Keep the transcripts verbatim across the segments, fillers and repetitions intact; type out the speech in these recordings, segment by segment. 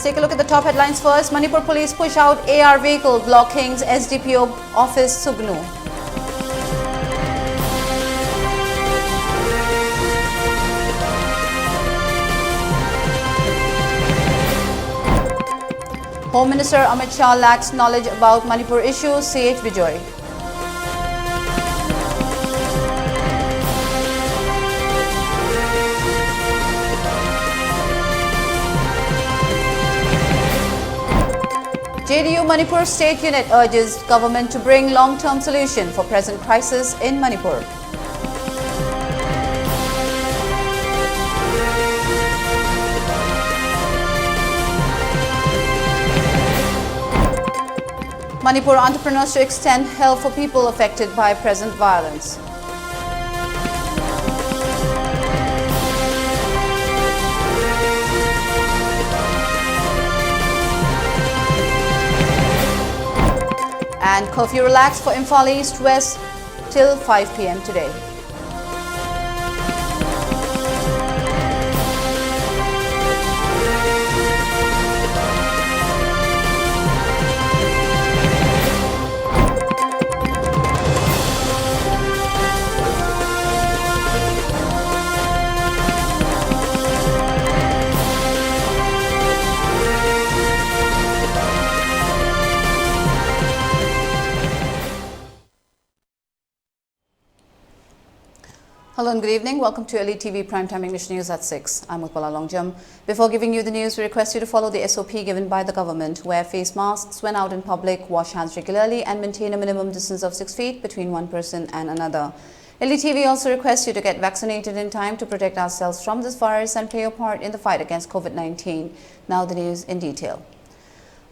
Take a look at the top headlines first. Manipur police push out A R vehicle blocking S D P O office Sugnu. Home Minister Amit Shah lacks knowledge about Manipur issues, C H Bijoy. J D U Manipur State Unit urges government to bring long-term solution for present crisis in Manipur. Manipur entrepreneurs to extend help for people affected by present violence. And curfew relaxed for Imphal East West till five p m today. Hello and good evening. Welcome to L E T V Primetime English News at six. I'm Utpala Longjam. Before giving you the news, we request you to follow the S O P given by the government. Wear face masks when out in public, wash hands regularly, and maintain a minimum distance of six feet between one person and another. L E T V also requests you to get vaccinated in time to protect ourselves from this virus and play your part in the fight against COVID nineteen. Now, the news in detail.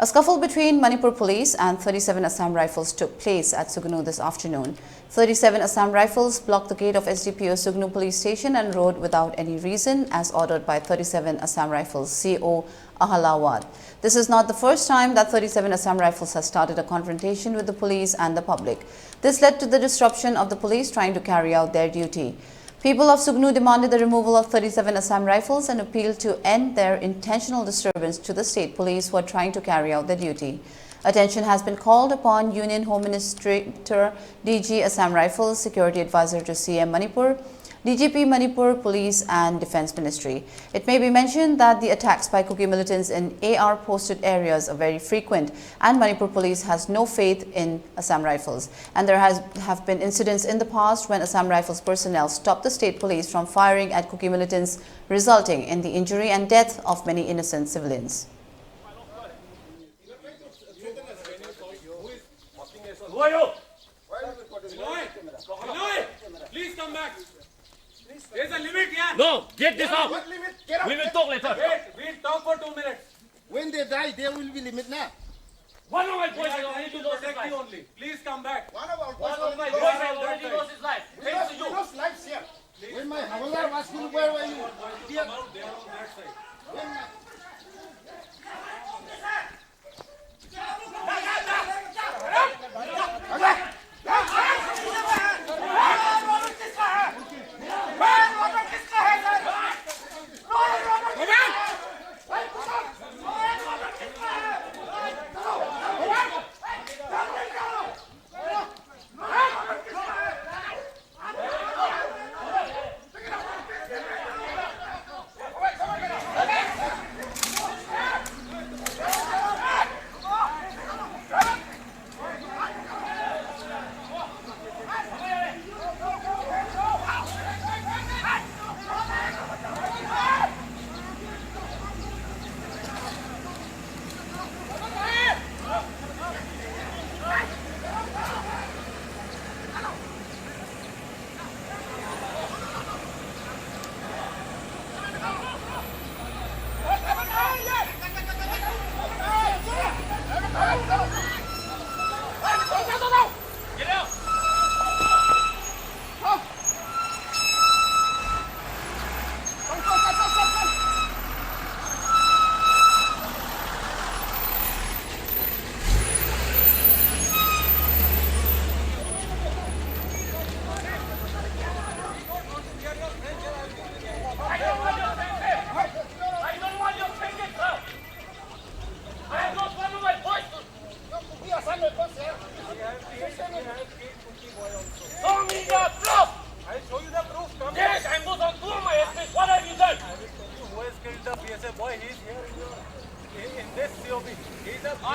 A scuffle between Manipur police and thirty-seven Assam Rifles took place at Sugnu this afternoon. Thirty-seven Assam Rifles blocked the gate of S D P O Sugnu police station and rode without any reason, as ordered by thirty-seven Assam Rifles C O Ahalawad. This is not the first time that thirty-seven Assam Rifles has started a confrontation with the police and the public. This led to the disruption of the police trying to carry out their duty. People of Sugnu demanded the removal of thirty-seven Assam Rifles and appealed to end their intentional disturbance to the state police who are trying to carry out their duty. Attention has been called upon Union Home Minister D G Assam Rifles, Security Advisor to C M Manipur, D G P Manipur Police and Defense Ministry. It may be mentioned that the attacks by Kuki militants in A R posted areas are very frequent, and Manipur Police has no faith in Assam Rifles. And there has, have been incidents in the past when Assam Rifles personnel stopped the state police from firing at Kuki militants, resulting in the injury and death of many innocent civilians. Who are you? Binoy! Binoy! Please come back. There's a limit here. No, get this out. What limit? Get out. We will talk later. Wait, we'll talk for two minutes. When they die, there will be limit now. One of my boys has already lost his Protect you life. Only. Please come back. One of our One of my boys boys has already lost his life. We Thanks lost, to we you. Lost lives here. When my Havildar was killed, where were you? Here. They are on that side. When my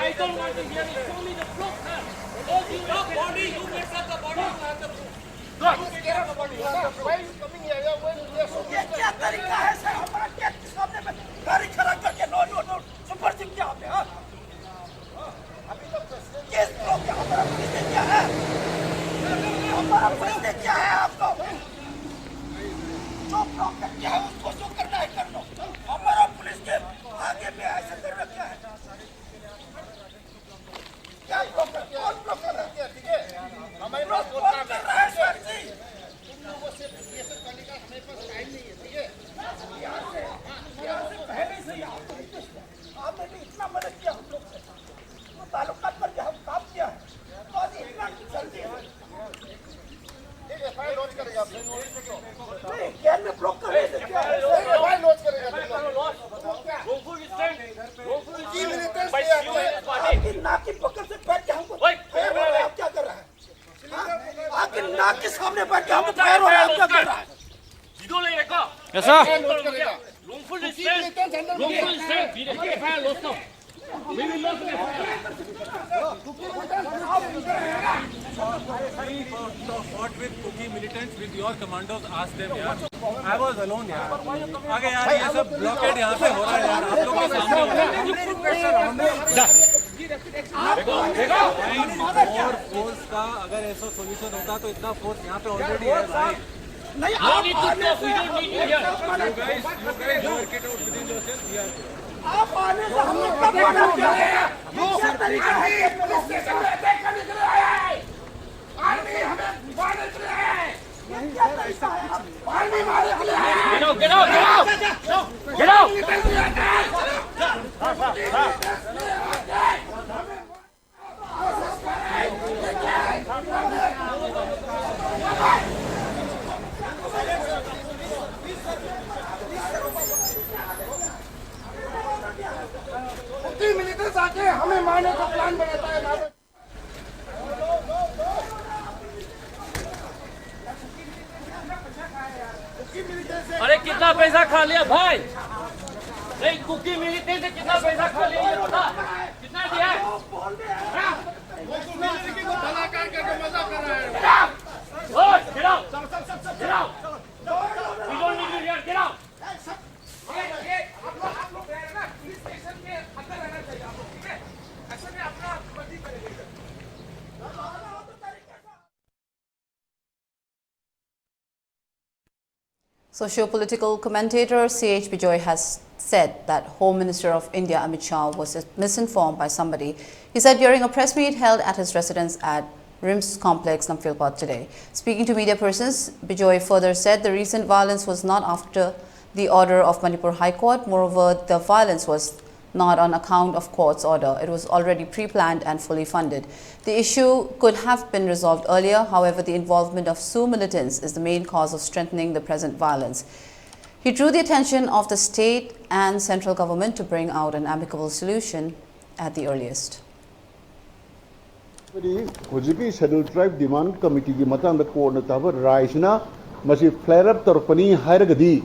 I don't want to hear it. Show me the proof, sir. Because you have body, you make up the body, you have the proof. Why are you coming here? Why are you there so ये क्या तरीका है sir? हमारा क्या किस आपने गाड़ी खड़ा करके no no no super Singh क्या आपने, हाँ? अभी तो प्रेसिडेंट किस लोग क्या हमारा पुलिस ने क्या है? हमारा पुलिस ने क्या है आपको? जो ब्लॉक कर क्या है उसको जो करना है कर लो। हमारा पुलिस के आगे में ऐसे कर रखा है। क्या ब्लॉक कर, कौन ब्लॉक कर रहा है? ठीक है, हमारे पास कौन कर रहा है सर जी? तुम लोगों से ये सब करने का हमारे पास टाइम नहीं है, ठीक है? यहाँ से, यहाँ से पहले से ही आपको रिक्वेस्ट किया, आपने भी इतना मदद किया हम लोग से, तो ताल्लुकात पर भी हम काम किया है, तो आज इतना जल्दी है। ठीक है, फाइल लॉन्च करेगा। नहीं, क्या में ब्लॉक कर रहे थे क्या? नहीं, फाइल लॉन्च करेगा। Wrongful incident, wrongful incident by C O S party. आपकी नाक की पकड़ से बैठ के हमको फायर हो रहा है, आप क्या कर रहा है? हाँ? आपकी नाक के सामने बैठ के हमको फायर हो रहा है, आप क्या कर रहा है? Video ले रखा। ऐसा? Wrongful incident, wrongful incident, we will not fire, we will not fire. We fought with Kuki militants, with your commandos, ask them, यार। I was alone, यार। आगे यार, ये सब ब्लॉकेड यहाँ पे हो रहा है, यार, आप लोग के सामने हो रहा है। भाई, और फोर्स का अगर ऐसा सॉल्यूशन होता तो इतना फोर्स यहाँ पे ऑलरेडी है, भाई। नहीं, आप आने से, you guys, you guys work it out within yourself, we are good। आप आने से हम लोग कब मदद करें? ये क्या तरीका है? पुलिस स्टेशन में अटैक करने के लिए आया है। आर्मी हमें मारने के लिए आया है। ये क्या तरीका है? आप आर्मी मारने के लिए आया है। Get out, get out, get out! Get out! Kuki militants आके हमें मारने का प्लान बनाता है। अरे कितना पैसा खा लिया भाई? नहीं, कुकी मिलिटेंट से कितना पैसा खा लिया ये बता। कितना Get out! Get out! Get out! We don't need you here. Get out! ये, ये, आप लोग, आप लोग रह रहे ना, पुलिस स्टेशन के अंदर रहना चाहिए आप लोग, ठीक है? ऐसे में अपना मर्जी करेंगे। Socio-political commentator C H Bijoy has said that Home Minister of India Amit Shah was misinformed by somebody. He said during a press meet held at his residence at RIMS complex, Lamphel Court today. Speaking to media persons, Bijoy further said the recent violence was not after the order of Manipur High Court. Moreover, the violence was not on account of court's order. It was already pre-planned and fully funded. The issue could have been resolved earlier. However, the involvement of SoO militants is the main cause of strengthening the present violence. He drew the attention of the state and central government to bring out an amicable solution at the earliest. ꯍꯧꯖꯤꯛꯀꯤ Scheduled Tribe Demand Committeeꯒꯤ ꯃꯇꯥꯡꯗ ꯀꯣꯔꯠꯅ ꯇꯥꯕ ꯔꯥꯏꯁꯤꯅ ꯃꯁꯤ flare up ꯇꯧꯔꯛꯄꯅꯤ ꯍꯥꯏꯔꯒꯗꯤ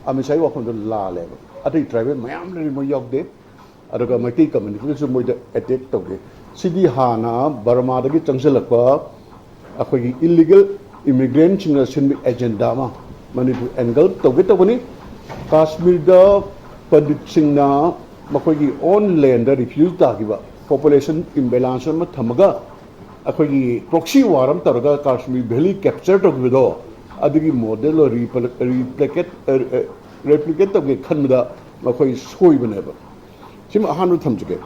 ꯑꯃꯤꯠ ꯁꯥꯍꯒꯤ ꯋꯥꯐꯝꯗꯣ ꯂꯥꯜꯂꯦꯕ꯫ ꯑꯇꯩ tribal ꯃꯌꯥꯝ ꯂꯩꯔꯤ, ꯃꯣꯏ ꯌꯥꯎꯗꯦ꯫ ꯑꯗꯨꯒ ꯃꯩꯇꯩ communityꯗꯁꯨ ꯃꯣꯏꯗ attack ꯇꯧꯗꯦ꯫ ꯁꯤꯗꯤ ꯍꯥꯟꯅ ꯕꯔꯃꯥꯗꯒꯤ ꯆꯪꯁꯤꯜꯂꯛꯄ ꯑꯩꯈꯣꯏꯒꯤ illegal immigrantꯁꯤꯡꯅ ꯁꯤꯟꯕ agenda ꯑꯃ ꯃꯅꯤꯄꯨꯔ engulf ꯇꯧꯒꯦ ꯇꯧꯕꯅꯤ꯫ ꯀꯥꯁꯃꯤꯔꯗ ꯄꯟꯗꯤꯠꯁꯤꯡꯅ ꯃꯈꯣꯏꯒꯤ own landꯗ refugee ꯇꯥꯈꯤꯕ, population imbalance ꯑꯃ ꯊꯝꯃꯒ ꯑꯩꯈꯣꯏꯒꯤ proxy war ꯑꯃ ꯇꯧꯔꯒ Kashmir Valley capture ꯇꯧꯈꯤꯕꯗꯣ, ꯑꯗꯨꯒꯤ modelꯗꯣ replicate replicate ꯇꯧꯒꯦ ꯈꯟꯕꯗ ꯃꯈꯣꯏ ꯁꯣꯏꯕꯅꯦꯕ꯫ ꯁꯤꯃ ꯑꯍꯥꯟꯕ ꯊꯝꯖꯒꯦ꯫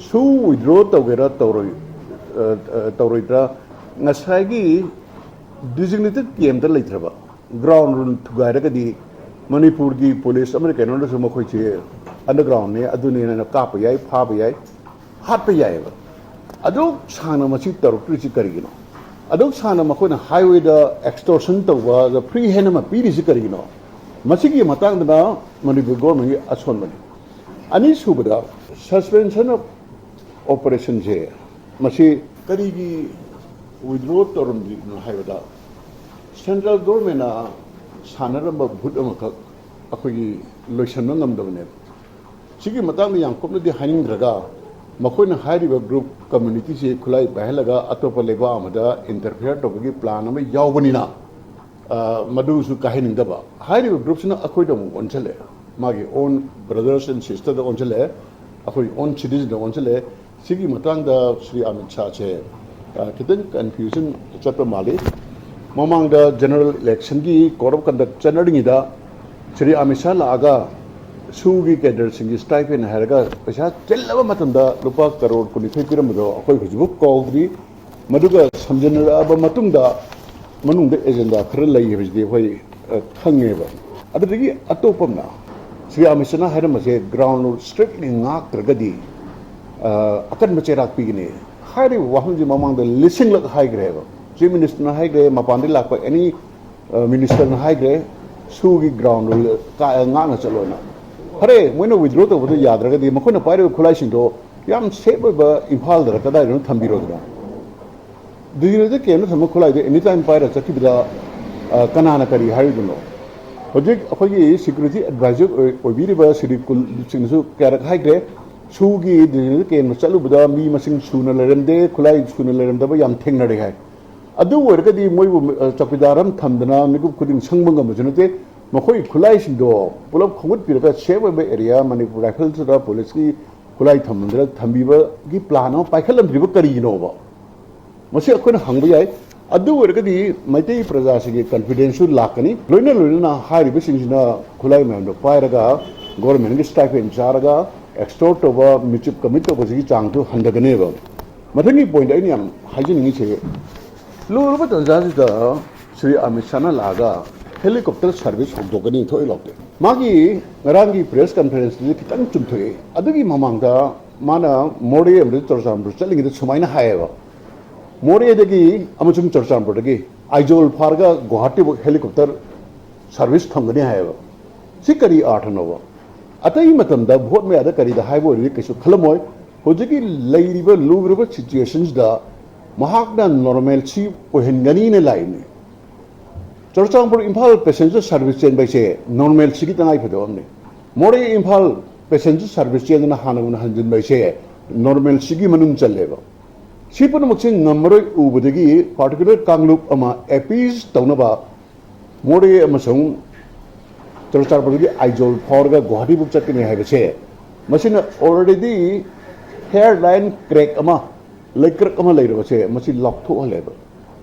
SoO withdraw ꯇꯧꯒꯦꯔꯥ ꯇꯧꯔꯣꯏ ꯇꯧꯔꯣꯏꯗ꯭ꯔꯥ, ꯉꯁꯥꯏꯒꯤ designated campꯇ ꯂꯩꯇ꯭ꯔꯕ, ground rule ꯊꯨꯒꯥꯏꯔꯒꯗꯤ ꯃꯅꯤꯄꯨꯔꯒꯤ police ꯑꯃꯅ ꯀꯩꯅꯣꯅꯁꯨ ꯃꯈꯣꯏꯁꯦ undergroundꯅꯦ ꯑꯗꯨꯅꯦꯅ ꯀꯥꯞꯄ ꯌꯥꯏ, ꯐꯥꯕ ꯌꯥꯏ, ꯍꯥꯠꯄ ꯌꯥꯏꯑꯕ꯫ ꯑꯗꯨꯛ ꯁꯥꯡꯅ ꯃꯁꯤ ꯇꯧꯔꯛꯇ꯭ꯔꯤꯁꯤ ꯀꯔꯤꯒꯤꯅꯣ? ꯑꯗꯨꯛ ꯁꯥꯡꯅ ꯃꯈꯣꯏꯅ highwayꯗ extortion ꯇꯧꯕ, free hand ꯑꯃ ꯄꯤꯔꯤꯁꯤ ꯀꯔꯤꯒꯤꯅꯣ? ꯃꯁꯤꯒꯤ ꯃꯇꯥꯡꯗꯅ ꯃꯅꯤꯄꯨꯔ governmentꯀꯤ ꯑꯁꯣꯟꯕꯅꯤ꯫ ꯑꯅꯤꯁꯨꯕꯗ, suspension of operationꯁꯦ ꯃꯁꯤ ꯀꯔꯤꯒꯤ withdraw ꯇꯧꯔꯝꯗ꯭ꯔꯤꯅꯣ ꯍꯥꯏꯕꯗ, central governmentꯅ ꯁꯥꯟꯅꯔꯝꯕ ꯚꯨꯠ ꯑꯃꯈꯛ ꯑꯩꯈꯣꯏꯒꯤ ꯂꯣꯏꯁꯤꯟꯕ ꯉꯝꯗꯕꯅꯦꯕ꯫ ꯁꯤꯒꯤ ꯃꯇꯥꯡꯗ ꯌꯥꯝ ꯀꯨꯞꯅꯗꯤ ꯍꯥꯏꯅꯤꯡꯗ꯭ꯔꯒ, ꯃꯈꯣꯏꯅ ꯍꯥꯏꯔꯤꯕ ꯒ꯭ꯔꯨꯞ ꯀꯝꯃ꯭ꯌꯨꯅꯤꯇꯤꯁꯤ ꯈꯨꯠꯂꯥꯏ ꯄꯥꯏꯍꯜꯂꯒ ꯑꯇꯣꯞꯄ ꯂꯩꯕꯥꯛ ꯑꯃꯗ ꯏꯟꯇꯔꯐꯤꯌꯔ ꯇꯧꯕꯒꯤ ꯄ꯭ꯂꯥꯟ ꯑꯃ ꯌꯥꯎꯕꯅꯤꯅ, ꯑ, ꯃꯗꯨꯁꯨ ꯀꯥꯏꯍꯟꯅꯤꯡꯗꯕ꯫ ꯍꯥꯏꯔꯤꯕ ꯒ꯭ꯔꯨꯞꯁꯤꯅ ꯑꯩꯈꯣꯏꯗ ꯑꯃꯨꯛ ꯑꯣꯟꯁꯤꯜꯂꯛꯑꯦ, ꯃꯥꯒꯤ ꯑꯣꯟ ꯕ꯭ꯔꯗꯔꯁ ꯑꯦꯟ ꯁꯤꯁꯇꯔꯗ ꯑꯣꯟꯁꯤꯜꯂꯛꯑꯦ, ꯑꯩꯈꯣꯏ ꯑꯣꯟ ꯁꯤꯇꯤꯖꯟꯗ ꯑꯣꯟꯁꯤꯜꯂꯛꯑꯦ꯫ ꯁꯤꯒꯤ ꯃꯇꯥꯡꯗ ꯁ꯭ꯔꯤ ꯑꯃꯤꯠ ꯁꯥꯍꯁꯦ, ꯑ, ꯈꯤꯇꯪ ꯀꯟꯐ꯭ꯌꯨꯖꯟ ꯆꯠꯄ ꯃꯥꯜꯂꯤ꯫ ꯃꯃꯥꯡꯗ ꯖꯦꯅꯔꯦꯜ ꯏꯂꯦꯛꯁꯟꯒꯤ ꯀꯣꯗ ꯑꯣꯐ ꯀꯟꯗꯛ ꯆꯠꯅꯔꯤꯉꯩꯗ ꯁ꯭ꯔꯤ ꯑꯃꯤꯠ ꯁꯥꯍ ꯂꯥꯛꯑꯒ ꯁꯨꯒꯤ ꯀꯦꯗꯔꯁꯤꯡꯒꯤ ꯁ꯭ꯇꯥꯏꯄꯦꯟ ꯍꯥꯏꯔꯒ ꯄꯩꯁꯥ ꯆꯤꯜꯂꯕ ꯃꯇꯝꯗ ꯂꯨꯄꯥ ꯀꯔꯣꯔ ꯀꯨꯟꯅꯤꯊꯣꯏ ꯄꯤꯔꯝꯕꯗꯣ ꯑꯩꯈꯣꯏ ꯍꯧꯖꯤꯛꯐꯥꯎ ꯀꯥꯎꯗ꯭ꯔꯤ꯫ ꯃꯗꯨꯒ ꯁꯝꯖꯤꯟꯅꯔꯛꯑꯕ ꯃꯇꯨꯡꯗ ꯃꯅꯨꯡꯗ ꯑꯦꯖꯦꯟꯗꯥ ꯈꯔ ꯂꯩ ꯍꯥꯏꯕꯁꯤꯗꯤ ꯑꯩꯈꯣꯏ, ꯑ, ꯈꯪꯉꯦꯕ꯫ ꯑꯗꯨꯗꯒꯤ ꯑꯇꯣꯞꯄ ꯑꯃꯅ ꯁ꯭ꯔꯤ ꯑꯃꯤꯠ ꯁꯥꯍꯅ ꯍꯥꯏꯔꯝꯕꯁꯦ ꯒ꯭ꯔꯥꯎꯟ ꯔꯨꯜ ꯁ꯭ꯇ꯭ꯔꯤꯛꯂꯤ ꯉꯥꯛꯇ꯭ꯔꯒꯗꯤ, ꯑ, ꯑꯀꯟꯕ ꯆꯩꯔꯥꯛ ꯄꯤꯒꯅꯤ ꯍꯥꯏꯔꯤꯕ ꯋꯥꯐꯝꯁꯤ ꯃꯃꯥꯡꯗ ꯂꯤꯁꯤꯡꯂꯛ ꯍꯥꯏꯈ꯭ꯔꯦꯕ꯫ ꯆꯤꯐ ꯃꯤꯅꯤꯁꯇꯔꯅ ꯍꯥꯏꯈ꯭ꯔꯦ, ꯃꯄꯥꯟꯗꯒꯤ ꯂꯥꯛꯄ ꯑꯦꯅꯤ, ꯑ, ꯃꯤꯅꯤꯁꯇꯔꯅ ꯍꯥꯏꯈ꯭ꯔꯦ, ꯁꯨꯒꯤ ꯒ꯭ꯔꯥꯎꯟ ꯔꯨꯜ ꯀ-, ꯉꯥꯛꯅ ꯆꯠꯂꯣꯅ꯫ ꯐꯔꯦ, ꯃꯣꯏꯅ ꯋꯤꯗ꯭ꯔꯣ ꯇꯧꯕꯗꯣ ꯌꯥꯗ꯭ꯔꯒꯗꯤ ꯃꯈꯣꯏꯅ ꯄꯥꯏꯔꯤꯕ ꯈꯨꯠꯂꯥꯏꯁꯤꯡꯗꯣ ꯌꯥꯝ ꯁꯦꯐ ꯑꯣꯏꯕ ꯏꯝꯐꯥꯜꯗꯔ ꯀꯗꯥꯏꯗꯅꯣ ꯊꯝꯕꯤꯔꯣꯗꯅ꯫ ꯗꯤꯜꯂꯤꯗ ꯀꯦꯝꯗ ꯊꯝꯕ ꯈꯨꯠꯂꯥꯏꯗꯣ ꯑꯦꯅꯤ ꯇꯥꯏꯝ ꯄꯥꯏꯔ ꯆꯠꯈꯤꯕꯗ, ꯑ, ꯀꯅꯥꯅ ꯀꯔꯤ ꯍꯥꯏꯔꯨꯗꯣꯏꯅꯣ? ꯍꯧꯖꯤꯛ ꯑꯩꯈꯣꯏꯒꯤ ꯁꯦꯀ꯭ꯌꯨꯔꯤꯇꯤ ꯑꯦꯗꯚꯥꯏꯖꯔ ꯑꯣꯏ-, ꯑꯣꯏꯕꯤꯔꯤꯕ ꯁ꯭ꯔꯤ ꯀꯨꯜꯗꯤꯞ ꯁꯤꯡꯅꯁꯨ ꯀꯌꯥꯔꯛ ꯍꯥꯏꯈ꯭ꯔꯦ, ꯁꯨꯒꯤ ꯗꯤꯜꯂꯤꯗ ꯀꯦꯝꯗ ꯆꯠꯂꯨꯕꯗ ꯃꯤ ꯃꯁꯤꯡ ꯁꯨꯅ ꯂꯩꯔꯝꯗꯦ, ꯈꯨꯠꯂꯥꯏ ꯁꯨꯅ ꯂꯩꯔꯝꯗꯕ ꯌꯥꯝ ꯊꯦꯡꯅꯔꯦ ꯍꯥꯏ꯫ ꯑꯗꯨ ꯑꯣꯏꯔꯒꯗꯤ ꯃꯣꯏꯕꯨ, ꯑ, ꯆꯧꯀꯤꯗꯥꯔ ꯑꯃ ꯊꯝꯗꯅ ꯃꯤꯀꯨꯞ ꯈꯨꯗꯤꯡ ꯁꯪꯕ ꯉꯝꯕꯁꯨ ꯅꯠꯇꯦ꯫ ꯃꯈꯣꯏꯒꯤ ꯈꯨꯠꯂꯥꯏꯁꯤꯡꯗꯣ ꯄꯨꯂꯞ ꯈꯣꯝꯒꯠꯄꯤꯔꯒ ꯁꯦꯐ ꯑꯣꯏꯕ ꯑꯦꯔꯤꯌꯥ, ꯃꯅꯤꯄꯨꯔ ꯔꯥꯏꯐꯜꯁꯇ ꯄꯨꯂꯤꯁꯀꯤ ꯈꯨꯠꯂꯥꯏ ꯊꯝꯐꯝꯗꯨꯗ ꯊꯝꯕꯤꯕꯒꯤ ꯄ꯭ꯂꯥꯟ ꯑꯃ ꯄꯥꯏꯈꯠꯂꯝꯗ꯭ꯔꯤꯕ ꯀꯔꯤꯒꯤꯅꯣꯕ? ꯃꯁꯤ ꯑꯩꯈꯣꯏꯅ ꯍꯪꯕ ꯌꯥꯏ꯫ ꯑꯗꯨ ꯑꯣꯏꯔꯒꯗꯤ ꯃꯩꯇꯩ ꯄ꯭ꯔꯖꯥꯁꯤꯡꯒꯤ ꯀꯟꯐꯤꯗꯦꯟꯁꯁꯨ ꯂꯥꯛꯀꯅꯤ꯫ ꯂꯣꯏꯅ ꯂꯣꯏꯅꯅ ꯍꯥꯏꯔꯤꯕꯁꯤꯡꯁꯤꯅ ꯈꯨꯠꯂꯥꯏ ꯃꯌꯥꯝꯗꯣ ꯄꯥꯏꯔꯒ ꯒꯣꯔꯃꯦꯟꯒꯤ ꯁ꯭ꯇꯥꯏꯄꯦꯟ ꯆꯥꯔꯒ ꯑꯦꯛꯁꯇꯣꯔꯠ ꯇꯧꯕ, ꯃꯤꯆꯨꯞ ꯀꯃꯤꯠ ꯇꯧꯕꯁꯤꯒꯤ ꯆꯥꯡꯁꯨ ꯍꯟꯊꯒꯅꯦꯕ꯫ ꯃꯊꯪꯒꯤ ꯄꯣꯏꯟꯗ ꯑꯩꯅ ꯌꯥꯝ ꯍꯥꯏꯖꯅꯤꯡꯉꯤꯁꯦ, ꯂꯨꯔꯕ ꯇꯥꯟꯖꯥꯁꯤꯗ ꯁ꯭ꯔꯤ ꯑꯃꯤꯠ ꯁꯥꯍꯅ ꯂꯥꯛꯑꯒ ꯍꯦꯂꯤꯀꯣꯞꯇꯔ ꯁꯥꯔꯚꯤꯁ ꯍꯧꯗꯣꯛꯀꯅꯤ ꯊꯣꯛꯏ ꯂꯥꯎꯗꯦ꯫ ꯃꯥꯒꯤ ꯉꯔꯥꯡꯒꯤ ꯄ꯭ꯔꯦꯁ ꯀꯟꯐꯔꯦꯟꯁꯇꯨꯗꯤ ꯈꯤꯇꯪ ꯆꯨꯝꯊꯣꯛꯑꯦ꯫ ꯑꯗꯨꯒꯤ ꯃꯃꯥꯡꯗ ꯃꯥꯅ ꯃꯣꯔꯦ ꯑꯃꯗꯤ ꯆꯨꯔꯆꯥꯟꯄꯨꯔ ꯆꯠꯂꯤꯉꯩꯗ ꯁꯨꯃꯥꯏꯅ ꯍꯥꯏꯌꯦꯕ, "ꯃꯣꯔꯦꯗꯒꯤ ꯑꯃꯁꯨꯡ ꯆꯨꯔꯆꯥꯟꯄꯨꯔꯗꯒꯤ ꯑꯥꯏꯖꯣꯜ ꯐꯥꯔꯒ ꯒꯨꯋꯥꯍꯥꯇꯤꯕꯨꯛ ꯍꯦꯂꯤꯀꯣꯞꯇꯔ ꯁꯥꯔꯚꯤꯁ ꯊꯝꯒꯅꯤ" ꯍꯥꯏꯌꯦꯕ꯫ ꯁꯤ ꯀꯔꯤ ꯑꯥꯔꯊꯅꯣꯕ? ꯑꯇꯩ ꯃꯇꯝꯗ ꯚꯣꯠ ꯃꯌꯥꯗ ꯀꯔꯤꯗ ꯍꯥꯏꯕ ꯑꯣꯏꯔꯗꯤ ꯀꯩꯁꯨ ꯈꯜꯂꯝꯃꯣꯏ꯫ ꯍꯧꯖꯤꯛꯀꯤ ꯂꯩꯔꯤꯕ ꯂꯨꯔꯕ ꯁꯤꯆꯨꯋꯦꯁꯟꯁꯤꯗ ꯃꯍꯥꯛꯅ ꯅꯣꯔꯃꯦꯜꯁꯤ ꯑꯣꯏꯍꯟꯒꯅꯤꯅ ꯂꯥꯛꯏꯅꯤ꯫ ꯆꯨꯔꯆꯥꯟꯄꯨꯔ ꯏꯝꯐꯥꯜ ꯄꯦꯁꯦꯟꯖꯔ ꯁꯥꯔꯚꯤꯁ ꯆꯦꯟꯕ ꯍꯥꯏꯁꯦ ꯅꯣꯔꯃꯦꯜꯁꯤꯒꯤ ꯇꯉꯥꯏ ꯐꯗꯕ ꯑꯃꯅꯤ꯫ ꯃꯣꯔꯦ ꯏꯝꯐꯥꯜ ꯄꯦꯁꯦꯟꯖꯔ ꯁꯥꯔꯚꯤꯁ ꯆꯦꯟꯗꯅ ꯍꯥꯟꯅꯒꯨꯝꯅ ꯍꯟꯖꯤꯟꯕ ꯍꯥꯏꯁꯦ ꯅꯣꯔꯃꯦꯜꯁꯤꯒꯤ ꯃꯅꯨꯡ ꯆꯜꯂꯦꯕ꯫ ꯁꯤ ꯄꯨꯝꯅꯃꯛꯁꯤ ꯉꯝꯃꯔꯣꯏ ꯎꯕꯗꯒꯤ ꯄꯥꯔꯇꯤꯀꯨꯂꯔ ꯀꯥꯡꯂꯨꯞ ꯑꯃ ꯑꯦꯄꯤꯁ ꯇꯧꯅꯕ ꯃꯣꯔꯦ ꯑꯃꯁꯨꯡ ꯆꯨꯔꯆꯥꯟꯄꯨꯔꯗꯒꯤ ꯑꯥꯏꯖꯣꯜ ꯐꯥꯎꯔꯒ ꯒꯨꯋꯥꯍꯥꯇꯤꯕꯨꯛ ꯆꯠꯀꯅꯤ ꯍꯥꯏꯕꯁꯦ, ꯃꯁꯤꯅ ꯑꯣꯜꯔꯦꯗꯤ ꯍꯦꯌꯔ ꯂꯥꯏꯟ ꯀ꯭ꯔꯦꯛ ꯑꯃ, ꯂꯩꯀ꯭ꯔꯛ ꯑꯃ ꯂꯩꯔꯕꯁꯦ, ꯃꯁꯤ ꯂꯥꯎꯊꯣꯛꯍꯜꯂꯦꯕ꯫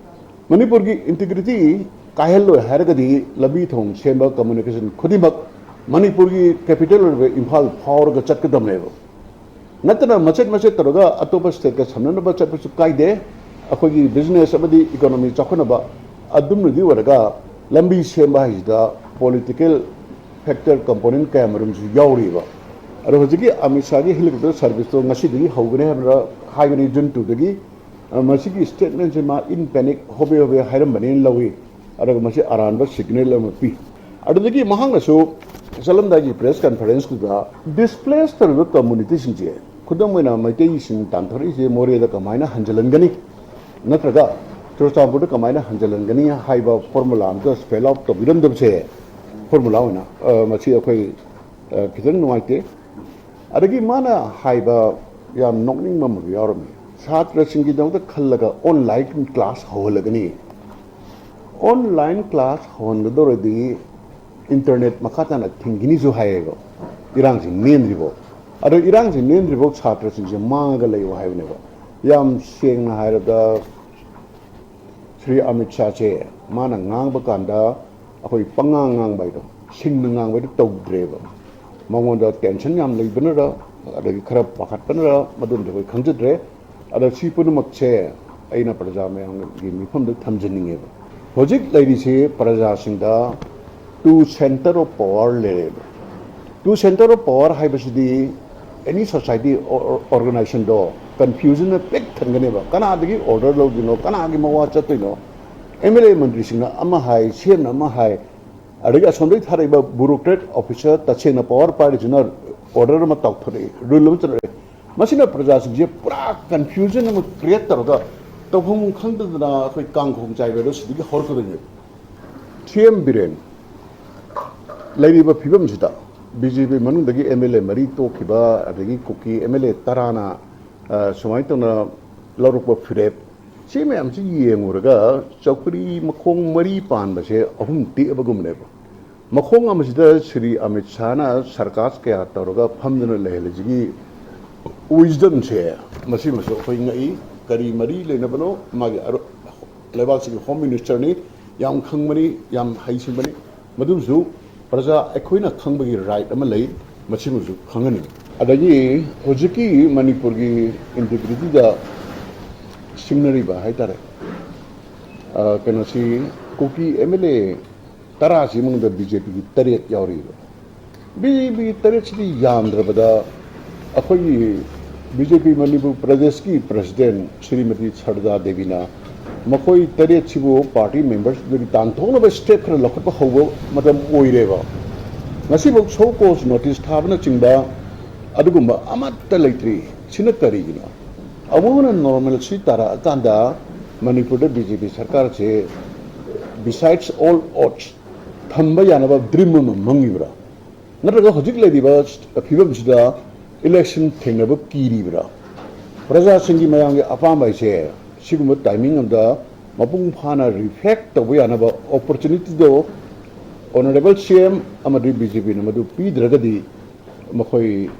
ꯃꯅꯤꯄꯨꯔꯒꯤ ꯏꯟꯇꯤꯒ꯭ꯔꯤꯇꯤ ꯀꯥꯏꯍꯜꯂꯣꯏ ꯍꯥꯏꯔꯒꯗꯤ ꯂꯝꯕꯤ ꯊꯣꯡ ꯁꯦꯝꯕ, ꯀꯝꯃꯨꯅꯤꯀꯦꯁꯟ ꯈꯨꯗꯤꯡꯃꯛ ꯃꯅꯤꯄꯨꯔꯒꯤ ꯀꯦꯄꯤꯇꯦꯜ ꯑꯣꯏꯔꯤꯕ ꯏꯝꯐꯥꯜ ꯐꯥꯎꯔꯒ ꯆꯠꯀꯗꯕꯅꯦꯕ꯫ ꯅꯠꯇꯅ ꯃꯆꯦꯠ ꯃꯆꯦꯠ ꯇꯧꯔꯒ ꯑꯇꯣꯞꯄ ꯁ꯭ꯇꯦꯠꯀ ꯁꯝꯅꯅꯕ ꯆꯠꯄꯁꯨ ꯀꯥꯏꯗꯦ꯫ ꯑꯩꯈꯣꯏꯒꯤ ꯕꯤꯖꯤꯅꯦꯁ ꯑꯃꯗꯤ ꯏꯀꯣꯅꯣꯃꯤ ꯆꯥꯎꯈꯠꯅꯕ ꯑꯗꯨꯝꯅꯗꯤ ꯑꯣꯏꯔꯒ, ꯂꯝꯕꯤ ꯁꯦꯝꯕ ꯍꯥꯏꯁꯤꯗ ꯄꯣꯂꯤꯇꯤꯀꯦꯜ ꯐꯦꯛꯇꯔ, ꯀꯝꯄꯣꯅꯦꯟ ꯀꯌꯥ ꯃꯔꯨꯝꯁꯨ ꯌꯥꯎꯔꯤꯕ꯫ ꯑꯗꯣ ꯍꯧꯖꯤꯛꯀꯤ ꯑꯃꯤꯠ ꯁꯥꯍꯒꯤ ꯍꯦꯂꯤꯀꯣꯞꯇꯔ ꯁꯥꯔꯚꯤꯁꯇꯣ ꯉꯁꯤꯗꯒꯤ ꯍꯧꯒꯅꯤ ꯍꯥꯏꯕ꯭ꯔꯥ, ꯍꯥꯏꯕꯅꯤ, ꯖꯨꯟ ꯇꯨꯗꯒꯤ꯫ ꯑ, ꯃꯁꯤꯒꯤ ꯁ꯭ꯇꯦꯠꯃꯦꯟꯁꯦ ꯃꯥ ꯏꯟ ꯄꯦꯅꯤꯛ ꯍꯣꯕꯦ ꯍꯣꯕꯦ ꯍꯥꯏꯔꯝꯕꯅꯦꯅ ꯂꯧꯏ꯫ ꯑꯗꯨꯒ ꯃꯁꯤ ꯑꯔꯥꯟꯕ ꯁꯤꯒꯅꯦꯜ ꯑꯃ ꯄꯤ꯫ ꯑꯗꯨꯗꯒꯤ ꯃꯍꯥꯛꯅꯁꯨ ꯆꯠꯂꯝꯗꯥꯏꯒꯤ ꯄ꯭ꯔꯦꯁ ꯀꯟꯐꯔꯦꯟꯁꯇꯨꯗ ꯗꯤꯁꯄ꯭ꯂꯦꯁ ꯇꯧꯔꯤꯕ ꯀꯝꯃꯨꯅꯤꯇꯤꯁꯤꯡꯁꯦ, ꯈꯨꯗꯝ ꯑꯣꯏꯅ ꯃꯩꯇꯩꯁꯤꯡ ꯇꯥꯟꯊꯣꯔꯛꯏꯁꯦ ꯃꯣꯔꯦꯗ ꯀꯃꯥꯏꯅ ꯍꯟꯖꯤꯜꯍꯟꯒꯅꯤ, ꯅꯠꯇ꯭ꯔꯒ ꯆꯨꯔꯆꯥꯟꯄꯨꯔꯗ ꯀꯃꯥꯏꯅ ꯍꯟꯖꯤꯜꯍꯟꯒꯅꯤ ꯍꯥꯏꯕ ꯐꯣꯔꯃꯨꯂꯥ ꯑꯝꯇ ꯁ꯭ꯄꯦꯜ ꯑꯥꯎꯠ ꯇꯧꯕꯤꯔꯝꯗꯕꯁꯦ, ꯐꯣꯔꯃꯨꯂꯥ ꯑꯣꯏꯅ, ꯑ, ꯃꯁꯤ ꯑꯩꯈꯣꯏ, ꯑ, ꯈꯤꯇꯪ ꯅꯨꯡꯉꯥꯏꯇꯦ꯫ ꯑꯗꯒꯤ ꯃꯥꯅ ꯍꯥꯏꯕ ꯌꯥꯝ ꯅꯣꯛꯅꯤꯡꯕ ꯑꯃꯁꯨ ꯌꯥꯎꯔꯝꯃꯤ, ꯁꯥꯇ꯭ꯔꯁꯤꯡꯒꯤꯗꯃꯛꯇ ꯈꯜꯂꯒ ꯑꯣꯟꯂꯥꯏꯟ ꯀ꯭ꯂꯥꯁ ꯍꯧꯍꯜꯂꯒꯅꯤ꯫ ꯑꯣꯟꯂꯥꯏꯟ ꯀ꯭ꯂꯥꯁ ꯍꯧꯍꯟꯒꯗꯧꯔꯗꯤ ꯏꯟꯇꯔꯅꯦꯠ ꯃꯈꯥ ꯇꯥꯅ ꯊꯤꯡꯈꯤꯅꯤꯁꯨ ꯍꯥꯏꯌꯦꯕ, ꯏꯔꯥꯡꯁꯤ ꯅꯦꯝꯗ꯭ꯔꯤꯐꯥꯎ꯫ ꯑꯗꯣ ꯏꯔꯥꯡꯁꯤ ꯅꯦꯝꯗ꯭ꯔꯤꯐꯥꯎ ꯁꯥꯇ꯭ꯔꯁꯤꯡꯁꯦ ꯃꯥꯡꯉꯒ ꯂꯩꯌꯣ ꯍꯥꯏꯕꯅꯦꯕ꯫ ꯌꯥꯝ ꯁꯦꯡꯅ ꯍꯥꯏꯔꯕꯗ, ꯁ꯭ꯔꯤ ꯑꯃꯤꯠ ꯁꯥꯍꯁꯦ ꯃꯥꯅ ꯉꯥꯡꯕ ꯀꯥꯟꯗ ꯑꯩꯈꯣꯏ ꯄꯉꯥꯡ ꯉꯥꯡꯕ ꯍꯥꯏꯗꯣ, ꯁꯤꯡꯅ ꯉꯥꯡꯕ ꯍꯥꯏꯗꯣ ꯇꯧꯗ꯭ꯔꯦꯕ꯫ ꯃꯉꯣꯟꯗ ꯇꯦꯟꯁꯟ ꯌꯥꯝ ꯂꯩꯕꯅꯔ, ꯑꯗꯒꯤ ꯈꯔ ꯄꯥꯈꯠꯄꯅꯔ, ꯃꯗꯨꯝꯗꯤ ꯑꯩꯈꯣꯏ ꯈꯪꯖꯗ꯭ꯔꯦ꯫ ꯑꯗꯣ ꯁꯤ ꯄꯨꯝꯅꯃꯛꯁꯦ ꯑꯩꯅ ꯄ꯭ꯔꯖꯥ ꯃꯌꯥꯝꯒꯤ ꯃꯤꯐꯝꯗ ꯊꯝꯖꯅꯤꯡꯉꯦꯕ꯫ ꯍꯧꯖꯤꯛ ꯂꯩꯔꯤꯁꯤ ꯄ꯭ꯔꯖꯥꯁꯤꯡꯗ ꯇꯨ ꯁꯦꯟꯇꯔ ꯑꯣꯐ ꯄꯋꯥꯔ ꯂꯩꯔꯦꯕ꯫ ꯇꯨ ꯁꯦꯟꯇꯔ ꯑꯣꯐ ꯄꯋꯥꯔ ꯍꯥꯏꯕꯁꯤꯗꯤ ꯑꯦꯅꯤ ꯁꯣꯁꯥꯏꯇꯤ, ꯑꯣꯔꯒꯅꯥꯏꯖꯦꯁꯟꯗꯣ ꯀꯟꯐ꯭ꯌꯨꯖꯟꯅ ꯄꯤꯛ ꯊꯟꯒꯅꯦꯕ꯫ ꯀꯅꯥꯗꯒꯤ ꯑꯣꯔꯗꯔ ꯂꯧꯗꯣꯏꯅꯣ, ꯀꯅꯥꯒꯤ ꯃꯋꯥ ꯆꯠꯇꯣꯏꯅꯣ? ꯑꯦꯝ ꯑꯦꯜ ꯑꯦ ꯃꯟꯇ꯭ꯔꯤꯁꯤꯡꯅ ꯑꯃ ꯍꯥꯏ, ꯁꯤ ꯑꯦꯝꯅ ꯑꯃ ꯍꯥꯏ, ꯑꯗꯒꯤ ꯑꯁꯣꯝꯗꯒꯤ ꯊꯥꯔꯛꯏꯕ ꯕ꯭ꯌꯨꯔꯣꯀ꯭ꯔꯦꯠ ꯑꯣꯐꯤꯁꯔ, ꯇꯁꯦꯡꯅ ꯄꯋꯥꯔ ꯄꯥꯏꯔꯤꯁꯤꯅ ꯑꯣꯔꯗꯔ ꯑꯃ ꯇꯧꯊꯣꯔꯛꯏ, ꯔꯨꯜ ꯑꯃ ꯆꯠꯂꯛꯑꯦ꯫ ꯃꯁꯤꯅ ꯄ꯭ꯔꯖꯥꯁꯤꯡꯁꯦ ꯄꯨꯔꯥ ꯀꯟꯐ꯭ꯌꯨꯖꯟ ꯑꯃ ꯀ꯭ꯔꯤꯌꯦꯠ ꯇꯧꯔꯒ ꯇꯧꯐꯝ ꯈꯪꯗꯗꯅ ꯑꯩꯈꯣꯏ ꯀꯥꯡꯈꯣꯡ ꯆꯥꯏꯕ ꯍꯥꯏꯗꯣ ꯁꯤꯗꯒꯤ ꯍꯧꯔꯛꯀꯗꯣꯏꯅꯦꯕ꯫ ꯁꯤ ꯑꯦꯝ ꯕꯤꯔꯦꯟ, ꯂꯩꯔꯤꯕ ꯐꯤꯕꯝꯁꯤꯗ ꯕꯤ ꯖꯦ ꯄꯤ ꯃꯅꯨꯡꯗꯒꯤ ꯑꯦꯝ ꯑꯦꯜ ꯑꯦ ꯃꯔꯤ ꯇꯣꯛꯈꯤꯕ, ꯑꯗꯒꯤ ꯀꯨꯀꯤ ꯑꯦꯝ ꯑꯦꯜ ꯑꯦ ꯇꯔꯥꯅ, ꯑ, ꯁꯨꯃꯥꯏꯅ ꯇꯧꯅ ꯂꯧꯔꯛꯄ ꯐꯤꯔꯦꯞ, ꯁꯤ ꯃꯌꯥꯝꯁꯤ ꯌꯦꯡꯉꯨꯔꯒ ꯆꯧꯀ꯭ꯔꯤ ꯃꯈꯣꯡ ꯃꯔꯤ ꯄꯥꯟꯕꯁꯦ ꯑꯍꯨꯝ ꯇꯦꯛꯑꯕꯒꯨꯝꯕꯅꯦꯕ꯫ ꯃꯈꯣꯡ ꯑꯃꯁꯤꯗ ꯁ꯭ꯔꯤ ꯑꯃꯤꯠ ꯁꯥꯍꯅ ꯁꯔꯀꯥꯁ ꯀꯌꯥ ꯇꯧꯔꯒ ꯐꯝꯗꯨꯅ ꯂꯩꯍꯜꯂꯤꯁꯤꯒꯤ wisdomꯁꯦ, ꯃꯁꯤꯃꯁꯨ ꯑꯩꯈꯣꯏ ꯉꯛꯏ꯫ ꯀꯔꯤ ꯃꯔꯤ ꯂꯩꯅꯕꯅꯣ? ꯃꯥꯒꯤ ꯑꯔꯣ-, ꯂꯩꯕꯥꯛꯁꯤꯒꯤ ꯍꯣꯝ ꯃꯤꯅꯤꯁꯇꯔꯅꯤ, ꯌꯥꯝ ꯈꯪꯕꯅꯤ, ꯌꯥꯝ ꯍꯩꯁꯤꯡꯕꯅꯤ꯫ ꯃꯗꯨꯁꯨ ꯄ꯭ꯔꯖꯥ ꯑꯩꯈꯣꯏꯅ ꯈꯪꯕꯒꯤ ꯔꯥꯏꯠ ꯑꯃ ꯂꯩ, ꯃꯁꯤꯃꯁꯨ ꯈꯪꯍꯟꯅꯤꯡꯉꯤ꯫ ꯑꯗꯒꯤ ꯍꯧꯖꯤꯛꯀꯤ ꯃꯅꯤꯄꯨꯔꯒꯤ ꯏꯟꯇꯤꯒ꯭ꯔꯤꯇꯤꯗ ꯁꯤꯡꯅꯔꯤꯕ ꯍꯥꯏ ꯇꯥꯔꯦ, ꯑ, ꯀꯩꯅꯣꯁꯤ, ꯀꯨꯀꯤ ꯑꯦꯝ ꯑꯦꯜ ꯑꯦ ꯇꯔꯥꯁꯤ ꯃꯅꯨꯡꯗ ꯕꯤ ꯖꯦ ꯄꯤꯒꯤ ꯇꯔꯦꯠ ꯌꯥꯎꯔꯤꯕ꯫ ꯕꯤ ꯖꯦ ꯄꯤꯒꯤ ꯇꯔꯦꯠꯁꯤꯗꯤ ꯌꯥꯝꯗ꯭ꯔꯕꯗ ꯑꯩꯈꯣꯏꯒꯤ ꯕꯤ ꯖꯦ ꯄꯤ ꯃꯅꯤꯄꯨꯔ ꯄ꯭ꯔꯗꯦꯁꯀꯤ ꯄ꯭ꯔꯁꯤꯗꯦꯟ ꯁ꯭ꯔꯤꯃꯇꯤ ꯁꯔꯗꯥ ꯗꯦꯕꯤꯅ ꯃꯈꯣꯏ ꯇꯔꯦꯠꯁꯤꯕꯨ ꯄꯥꯔꯇꯤ ꯃꯦꯝꯕꯔꯁꯤꯡꯗꯒꯤ ꯇꯥꯟꯊꯣꯛꯅꯕ ꯁ꯭ꯇꯦꯞ ꯈꯔ ꯂꯧꯈꯠꯄ ꯍꯧꯕ ꯃꯇꯝ ꯑꯣꯏꯔꯦꯕ꯫ ꯉꯁꯤꯐꯥꯎ ꯁꯣ ꯀꯣꯁ ꯅꯣꯇꯤꯁ ꯊꯥꯕꯅꯆꯤꯡꯕ ꯑꯗꯨꯒꯨꯝꯕ ꯑꯃꯠꯇ ꯂꯩꯇ꯭ꯔꯤ꯫ ꯁꯤꯅ ꯀꯔꯤꯒꯤꯅꯣ? ꯑꯃꯨꯛ ꯍꯟꯅ ꯅꯣꯔꯃꯦꯜꯁꯤ ꯇꯥꯔꯛꯑꯀꯥꯟꯗ ꯃꯅꯤꯄꯨꯔꯗ ꯕꯤ ꯖꯦ ꯄꯤ ꯁꯔꯀꯥꯔꯁꯦ besides all odds ꯊꯝꯕ ꯌꯥꯅꯕ ꯗ꯭ꯔꯤꯝ ꯑꯃ ꯃꯪꯉꯤꯕ꯭ꯔꯥ? ꯅꯠꯇ꯭ꯔꯒ ꯍꯧꯖꯤꯛ ꯂꯩꯔꯤꯕ ꯐꯤꯕꯝꯁꯤꯗ ꯏꯂꯦꯛꯁꯟ ꯊꯦꯡꯅꯕ ꯀꯤꯔꯤꯕ꯭ꯔꯥ? ꯄ꯭ꯔꯖꯥꯁꯤꯡꯒꯤ ꯃꯌꯥꯝꯒꯤ ꯑꯄꯥꯝꯕ ꯍꯥꯏꯁꯦ ꯁꯤꯒꯨꯝꯕ ꯇꯥꯏꯃꯤꯡ ꯑꯃꯗ ꯃꯄꯨꯡ ꯐꯥꯅ ꯔꯤꯐ꯭ꯂꯦꯛ ꯇꯧꯕ ꯌꯥꯅꯕ ꯑꯣꯄꯣꯔꯆꯨꯅꯤꯇꯤꯗꯣ ꯑꯣꯅꯔꯦꯕꯜ ꯁꯤ ꯑꯦꯝ ꯑꯃꯗꯤ ꯕꯤ ꯖꯦ ꯄꯤꯅ ꯃꯗꯨ ꯄꯤꯗ꯭ꯔꯒꯗꯤ ꯃꯈꯣꯏ,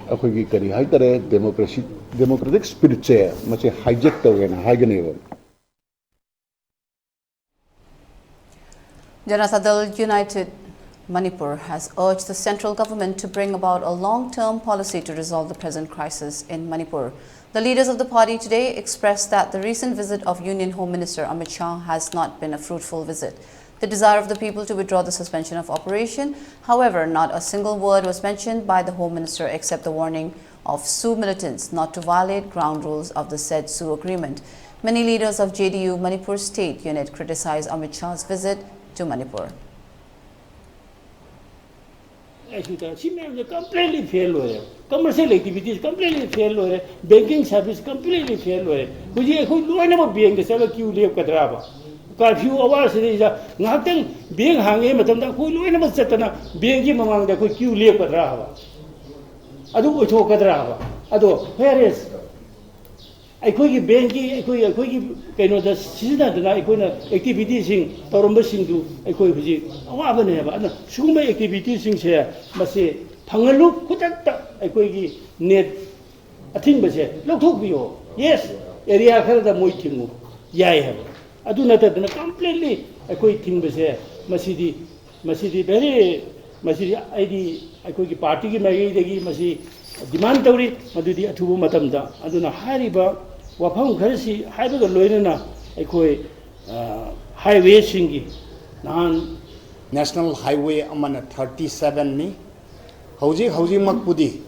ꯑꯩꯈꯣꯏꯒꯤ ꯀꯔꯤ ꯍꯥꯏꯇꯥꯔꯦ, ꯗꯦꯃꯣꯀ꯭ꯔꯦꯁꯤ, ꯗꯦꯃꯣꯀ꯭ꯔꯦꯇꯤꯛ ꯁ꯭ꯄꯤꯔꯤꯠꯁꯦ ꯃꯁꯤ ꯍꯥꯏꯖꯦꯛ ꯇꯧꯋꯦꯅ ꯍꯥꯏꯒꯅꯦꯕ꯫ Janata Dal United Manipur has urged the central government to bring about a long-term policy to resolve the present crisis in Manipur. The leaders of the party today expressed that the recent visit of Union Home Minister Amit Shah has not been a fruitful visit. The desire of the people to withdraw the suspension of operation, however, not a single word was mentioned by the Home Minister except the warning of SoO militants not to violate ground rules of the said SoO agreement. Many leaders of J D U Manipur State Unit criticized Amit Shah's visit to Manipur. ꯑꯁꯤꯗ ꯁꯤ ꯃꯌꯥꯝꯁꯦ completely fail ꯑꯣꯏꯔꯦ꯫ Commercial activities completely fail ꯑꯣꯏꯔꯦ꯫ Banking service completely fail ꯑꯣꯏꯔꯦ꯫ ꯍꯧꯖꯤꯛ ꯑꯩꯈꯣꯏ ꯂꯣꯏꯅꯃꯛ ꯕꯦꯡꯗ ꯆꯠꯂꯒ ꯀ꯭ꯌꯨ ꯂꯦꯞꯀꯗ꯭ꯔꯥꯕ? Curfew hour ꯁꯤꯗꯩꯗ ꯉꯥꯏꯍꯥꯛꯇꯪ ꯕꯦꯡ ꯍꯥꯡꯉꯤꯉꯩ ꯃꯇꯝꯗ ꯑꯩꯈꯣꯏ ꯂꯣꯏꯅꯃꯛ ꯆꯠꯇꯅ ꯕꯦꯡꯒꯤ ꯃꯃꯥꯡꯗ ꯑꯩꯈꯣꯏ ꯀ꯭ꯌꯨ ꯂꯦꯞꯀꯗ꯭ꯔꯥ ꯍꯥꯏꯕ? ꯑꯗꯨ ꯑꯣꯏꯊꯣꯛꯀꯗ꯭ꯔꯥ ꯍꯥꯏꯕ? ꯑꯗꯣ where is ꯑꯩꯈꯣꯏꯒꯤ ꯕꯦꯡꯒꯤ, ꯑꯩꯈꯣꯏ, ꯑꯩꯈꯣꯏꯒꯤ ꯀꯩꯅꯣꯗ ꯁꯤꯖꯤꯟꯅꯗꯅ ꯑꯩꯈꯣꯏꯅ ꯑꯦꯛꯇꯤꯚꯤꯇꯤꯁꯤꯡ ꯇꯧꯔꯝꯕꯁꯤꯡꯗꯨ ꯑꯩꯈꯣꯏ ꯍꯧꯖꯤꯛ ꯑꯋꯥꯕꯅꯦꯕ꯫ ꯑꯗꯨꯅ ꯁꯤꯒꯨꯝꯕ ꯑꯦꯛꯇꯤꯚꯤꯇꯤꯁꯤꯡꯁꯦ ꯃꯁꯤ ꯐꯪꯍꯜꯂꯨ, ꯈꯨꯗꯛꯇ ꯑꯩꯈꯣꯏꯒꯤ ꯅꯦꯠ ꯑꯊꯤꯡꯕꯁꯦ ꯂꯧꯊꯣꯛꯄꯤꯌꯣ꯫ ꯌꯦꯁ, ꯑꯦꯔꯤꯌꯥ ꯈꯔꯗ ꯃꯣꯏ ꯊꯤꯡꯉꯨ, ꯌꯥꯏ ꯍꯥꯏꯕ꯫ ꯑꯗꯨ ꯅꯠꯇꯗꯅ ꯀꯝꯄ꯭ꯂꯤꯠꯂꯤ ꯑꯩꯈꯣꯏ ꯊꯤꯡꯕꯁꯦ, ꯃꯁꯤꯗꯤ, ꯃꯁꯤꯗꯤ ꯚꯦꯔꯤ, ꯃꯁꯤꯗꯤ ꯑꯩꯗꯤ ꯑꯩꯈꯣꯏꯒꯤ ꯄꯥꯔꯇꯤꯒꯤ ꯃꯥꯏꯀꯩꯗꯒꯤ ꯃꯁꯤ ꯗꯤꯃꯥꯟ ꯇꯧꯔꯤ, ꯃꯗꯨꯗꯤ ꯑꯊꯨꯕ ꯃꯇꯝꯗ꯫ ꯑꯗꯨꯅ ꯍꯥꯏꯔꯤꯕ ꯋꯥꯐꯝ ꯈꯔꯁꯤ ꯍꯥꯏꯕꯒ ꯂꯣꯏꯅꯅ ꯑꯩꯈꯣꯏ, ꯑ, ꯍꯥꯏꯋꯦꯁꯤꯡꯒꯤ ꯅꯍꯥꯟ National Highway ꯑꯃꯅ thirty seven ꯅꯤ꯫ ꯍꯧꯖꯤꯛ ꯍꯧꯖꯤꯛꯃꯛꯄꯨꯗꯤ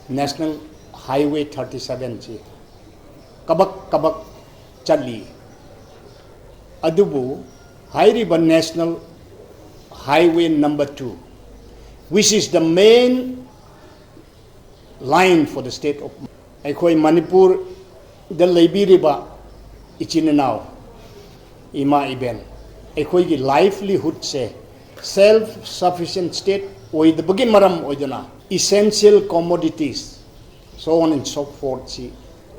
National Highway thirty seven ꯁꯤ ꯀꯕꯛ ꯀꯕꯛ ꯆꯠꯂꯤ꯫ ꯑꯗꯨꯕꯨ ꯍꯥꯏꯔꯤꯕ National Highway number two, which is the main line for the state of, ꯑꯩꯈꯣꯏ ꯃꯅꯤꯄꯨꯔꯗ ꯂꯩꯕꯤꯔꯤꯕ ꯏꯆꯤꯟ ꯏꯅꯥꯎ, ꯏꯃꯥ ꯏꯕꯦꯟ, ꯑꯩꯈꯣꯏꯒꯤ ꯂꯥꯏꯚꯂꯤꯍꯨꯗꯁꯦ self sufficient state ꯑꯣꯏꯗꯕꯒꯤ ꯃꯔꯝ ꯑꯣꯏꯗꯨꯅ essential commodities, so on and so forth ꯁꯤ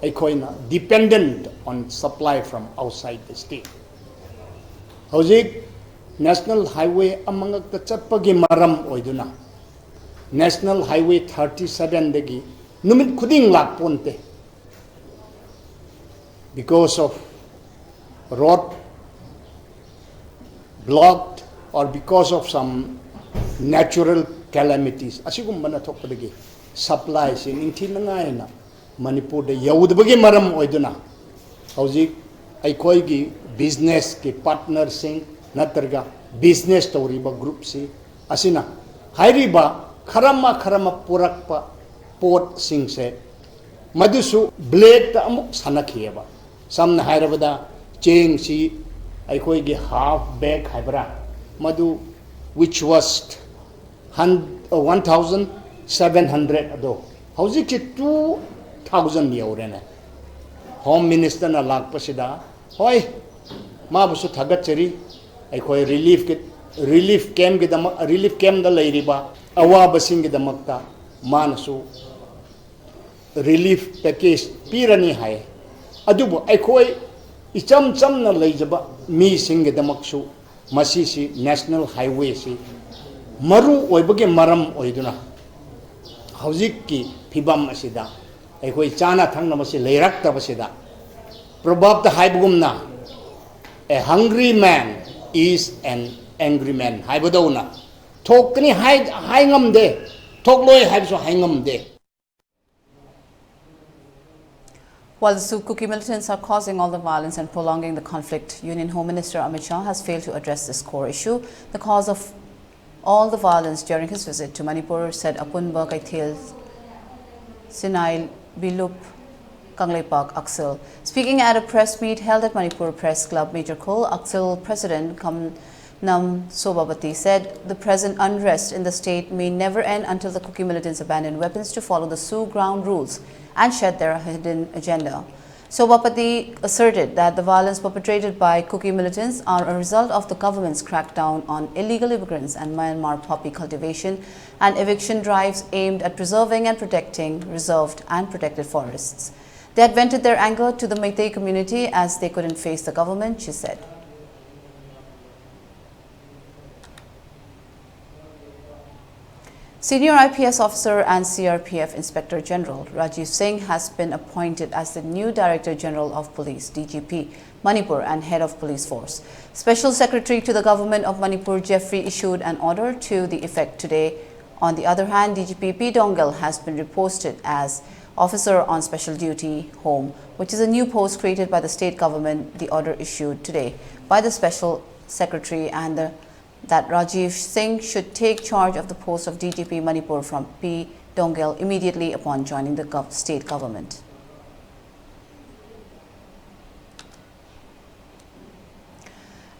ꯑꯩꯈꯣꯏꯅ dependent on supply from outside the state꯫ ꯍꯧꯖꯤꯛ National Highway ꯑꯃꯉꯛꯇ ꯆꯠꯄꯒꯤ ꯃꯔꯝ ꯑꯣꯏꯗꯨꯅ National Highway thirty seven ꯗꯒꯤ ꯅꯨꯃꯤꯠ ꯈꯨꯗꯤꯡ ꯂꯥꯛꯄꯣꯟꯇꯦ꯫ Because of road blocked or because of some natural calamities, ꯑꯁꯤꯒꯨꯝꯕꯅ ꯊꯣꯛꯄꯗꯒꯤ supply ꯁꯤ ꯅꯤꯡꯊꯤꯅꯉꯥꯏꯅ ꯃꯅꯤꯄꯨꯔꯗ ꯌꯧꯗꯕꯒꯤ ꯃꯔꯝ ꯑꯣꯏꯗꯨꯅ ꯍꯧꯖꯤꯛ ꯑꯩꯈꯣꯏꯒꯤ business ꯀꯤ partner ꯁꯤꯡ ꯅꯠꯇ꯭ꯔꯒ business ꯇꯧꯔꯤꯕ group ꯁꯤ ꯑꯁꯤꯅ ꯍꯥꯏꯔꯤꯕ ꯈꯔꯃ ꯈꯔꯃ ꯄꯨꯔꯛꯄ ꯄꯣꯠꯁꯤꯡꯁꯦ ꯃꯗꯨꯁꯨ black ꯇ ꯑꯃꯨꯛ ꯁꯥꯟꯅꯈꯤꯑꯕ꯫ ꯁꯝꯅ ꯍꯥꯏꯔꯕꯗ ꯆꯦꯡꯁꯤ ꯑꯩꯈꯣꯏꯒꯤ half bag ꯍꯥꯏꯕ꯭ꯔꯥ, ꯃꯗꯨ which was one thousand seven hundred ꯑꯗꯣ ꯍꯧꯖꯤꯛꯁꯤ two thousand ꯌꯧꯔꯦꯅꯦ꯫ Home Minister ꯅ ꯂꯥꯛꯄꯁꯤꯗ, ꯍꯣꯏ, ꯃꯥꯕꯨꯁꯨ ꯊꯥꯒꯠꯆꯔꯤ꯫ ꯑꯩꯈꯣꯏ ꯔꯤꯂꯤꯐ ꯔꯤꯂꯤꯐ ꯀꯦꯝꯞꯀꯤꯗꯃꯛ, ꯔꯤꯂꯤꯐ ꯀꯦꯝꯞꯇ ꯂꯩꯔꯤꯕ ꯑꯋꯥꯕꯁꯤꯡꯒꯤꯗꯃꯛꯇ ꯃꯥꯅꯁꯨ ꯔꯤꯂꯤꯐ ꯄꯦꯀꯦꯖ ꯄꯤꯔꯅꯤ ꯍꯥꯏ꯫ ꯑꯗꯨꯕꯨ ꯑꯩꯈꯣꯏ ꯏꯆꯝ ꯆꯝꯅ ꯂꯩꯖꯕ ꯃꯤꯁꯤꯡꯒꯤꯗꯃꯛꯁꯨ ꯃꯁꯤꯁꯤ ꯅꯦꯁꯅꯦꯜ ꯍꯥꯏꯋꯦꯁꯤ ꯃꯔꯨ ꯑꯣꯏꯕꯒꯤ ꯃꯔꯝ ꯑꯣꯏꯗꯨꯅ ꯍꯧꯖꯤꯛꯀꯤ ꯐꯤꯕꯝ ꯑꯁꯤꯗ ꯑꯩꯈꯣꯏ ꯆꯥꯅ ꯊꯛꯅꯕꯁꯤ ꯂꯩꯔꯛꯇꯕꯁꯤꯗ, ꯄ꯭ꯔꯣꯚꯥꯕꯇ ꯍꯥꯏꯕꯒꯨꯝꯅ, "A hungry man is an angry man" ꯍꯥꯏꯕꯗꯧꯅ, ꯊꯣꯛꯀꯅꯤ ꯍꯥꯏ ꯍꯥꯏ ꯉꯝꯗꯦ, ꯊꯣꯛꯂꯣꯏ ꯍꯥꯏꯕꯁꯨ ꯍꯥꯏ ꯉꯝꯗꯦ꯫ While the Kuki militants are causing all the violence and prolonging the conflict, Union Home Minister Amit Shah has failed to address this core issue. The cause of all the violence during his visit to Manipur, said Apunba Kaithel Sinai Bilup Kangleipak Aksil. Speaking at a press meet held at Manipur Press Club, Major Kul Aksil President Kam Nam Sobapati said the present unrest in the state may never end until the Kuki militants abandon weapons to follow the Soo ground rules and shed their hidden agenda. Sobapati asserted that the violence perpetrated by Kuki militants are a result of the government's crackdown on illegal immigrants and Myanmar poppy cultivation and eviction drives aimed at preserving and protecting reserved and protected forests. They had vented their anger to the Meitei community as they couldn't face the government, she said. Senior I P S officer and C R P F Inspector General Rajiv Singh has been appointed as the new Director General of Police, D G P, Manipur and Head of Police Force. Special Secretary to the Government of Manipur, Jeffrey, issued an order to the effect today. On the other hand, D G P P Dongel has been reposted as Officer on Special Duty Home, which is a new post created by the state government. The order issued today by the Special Secretary and the that Rajiv Singh should take charge of the post of D G P Manipur from P Dongel immediately upon joining the gov- state government.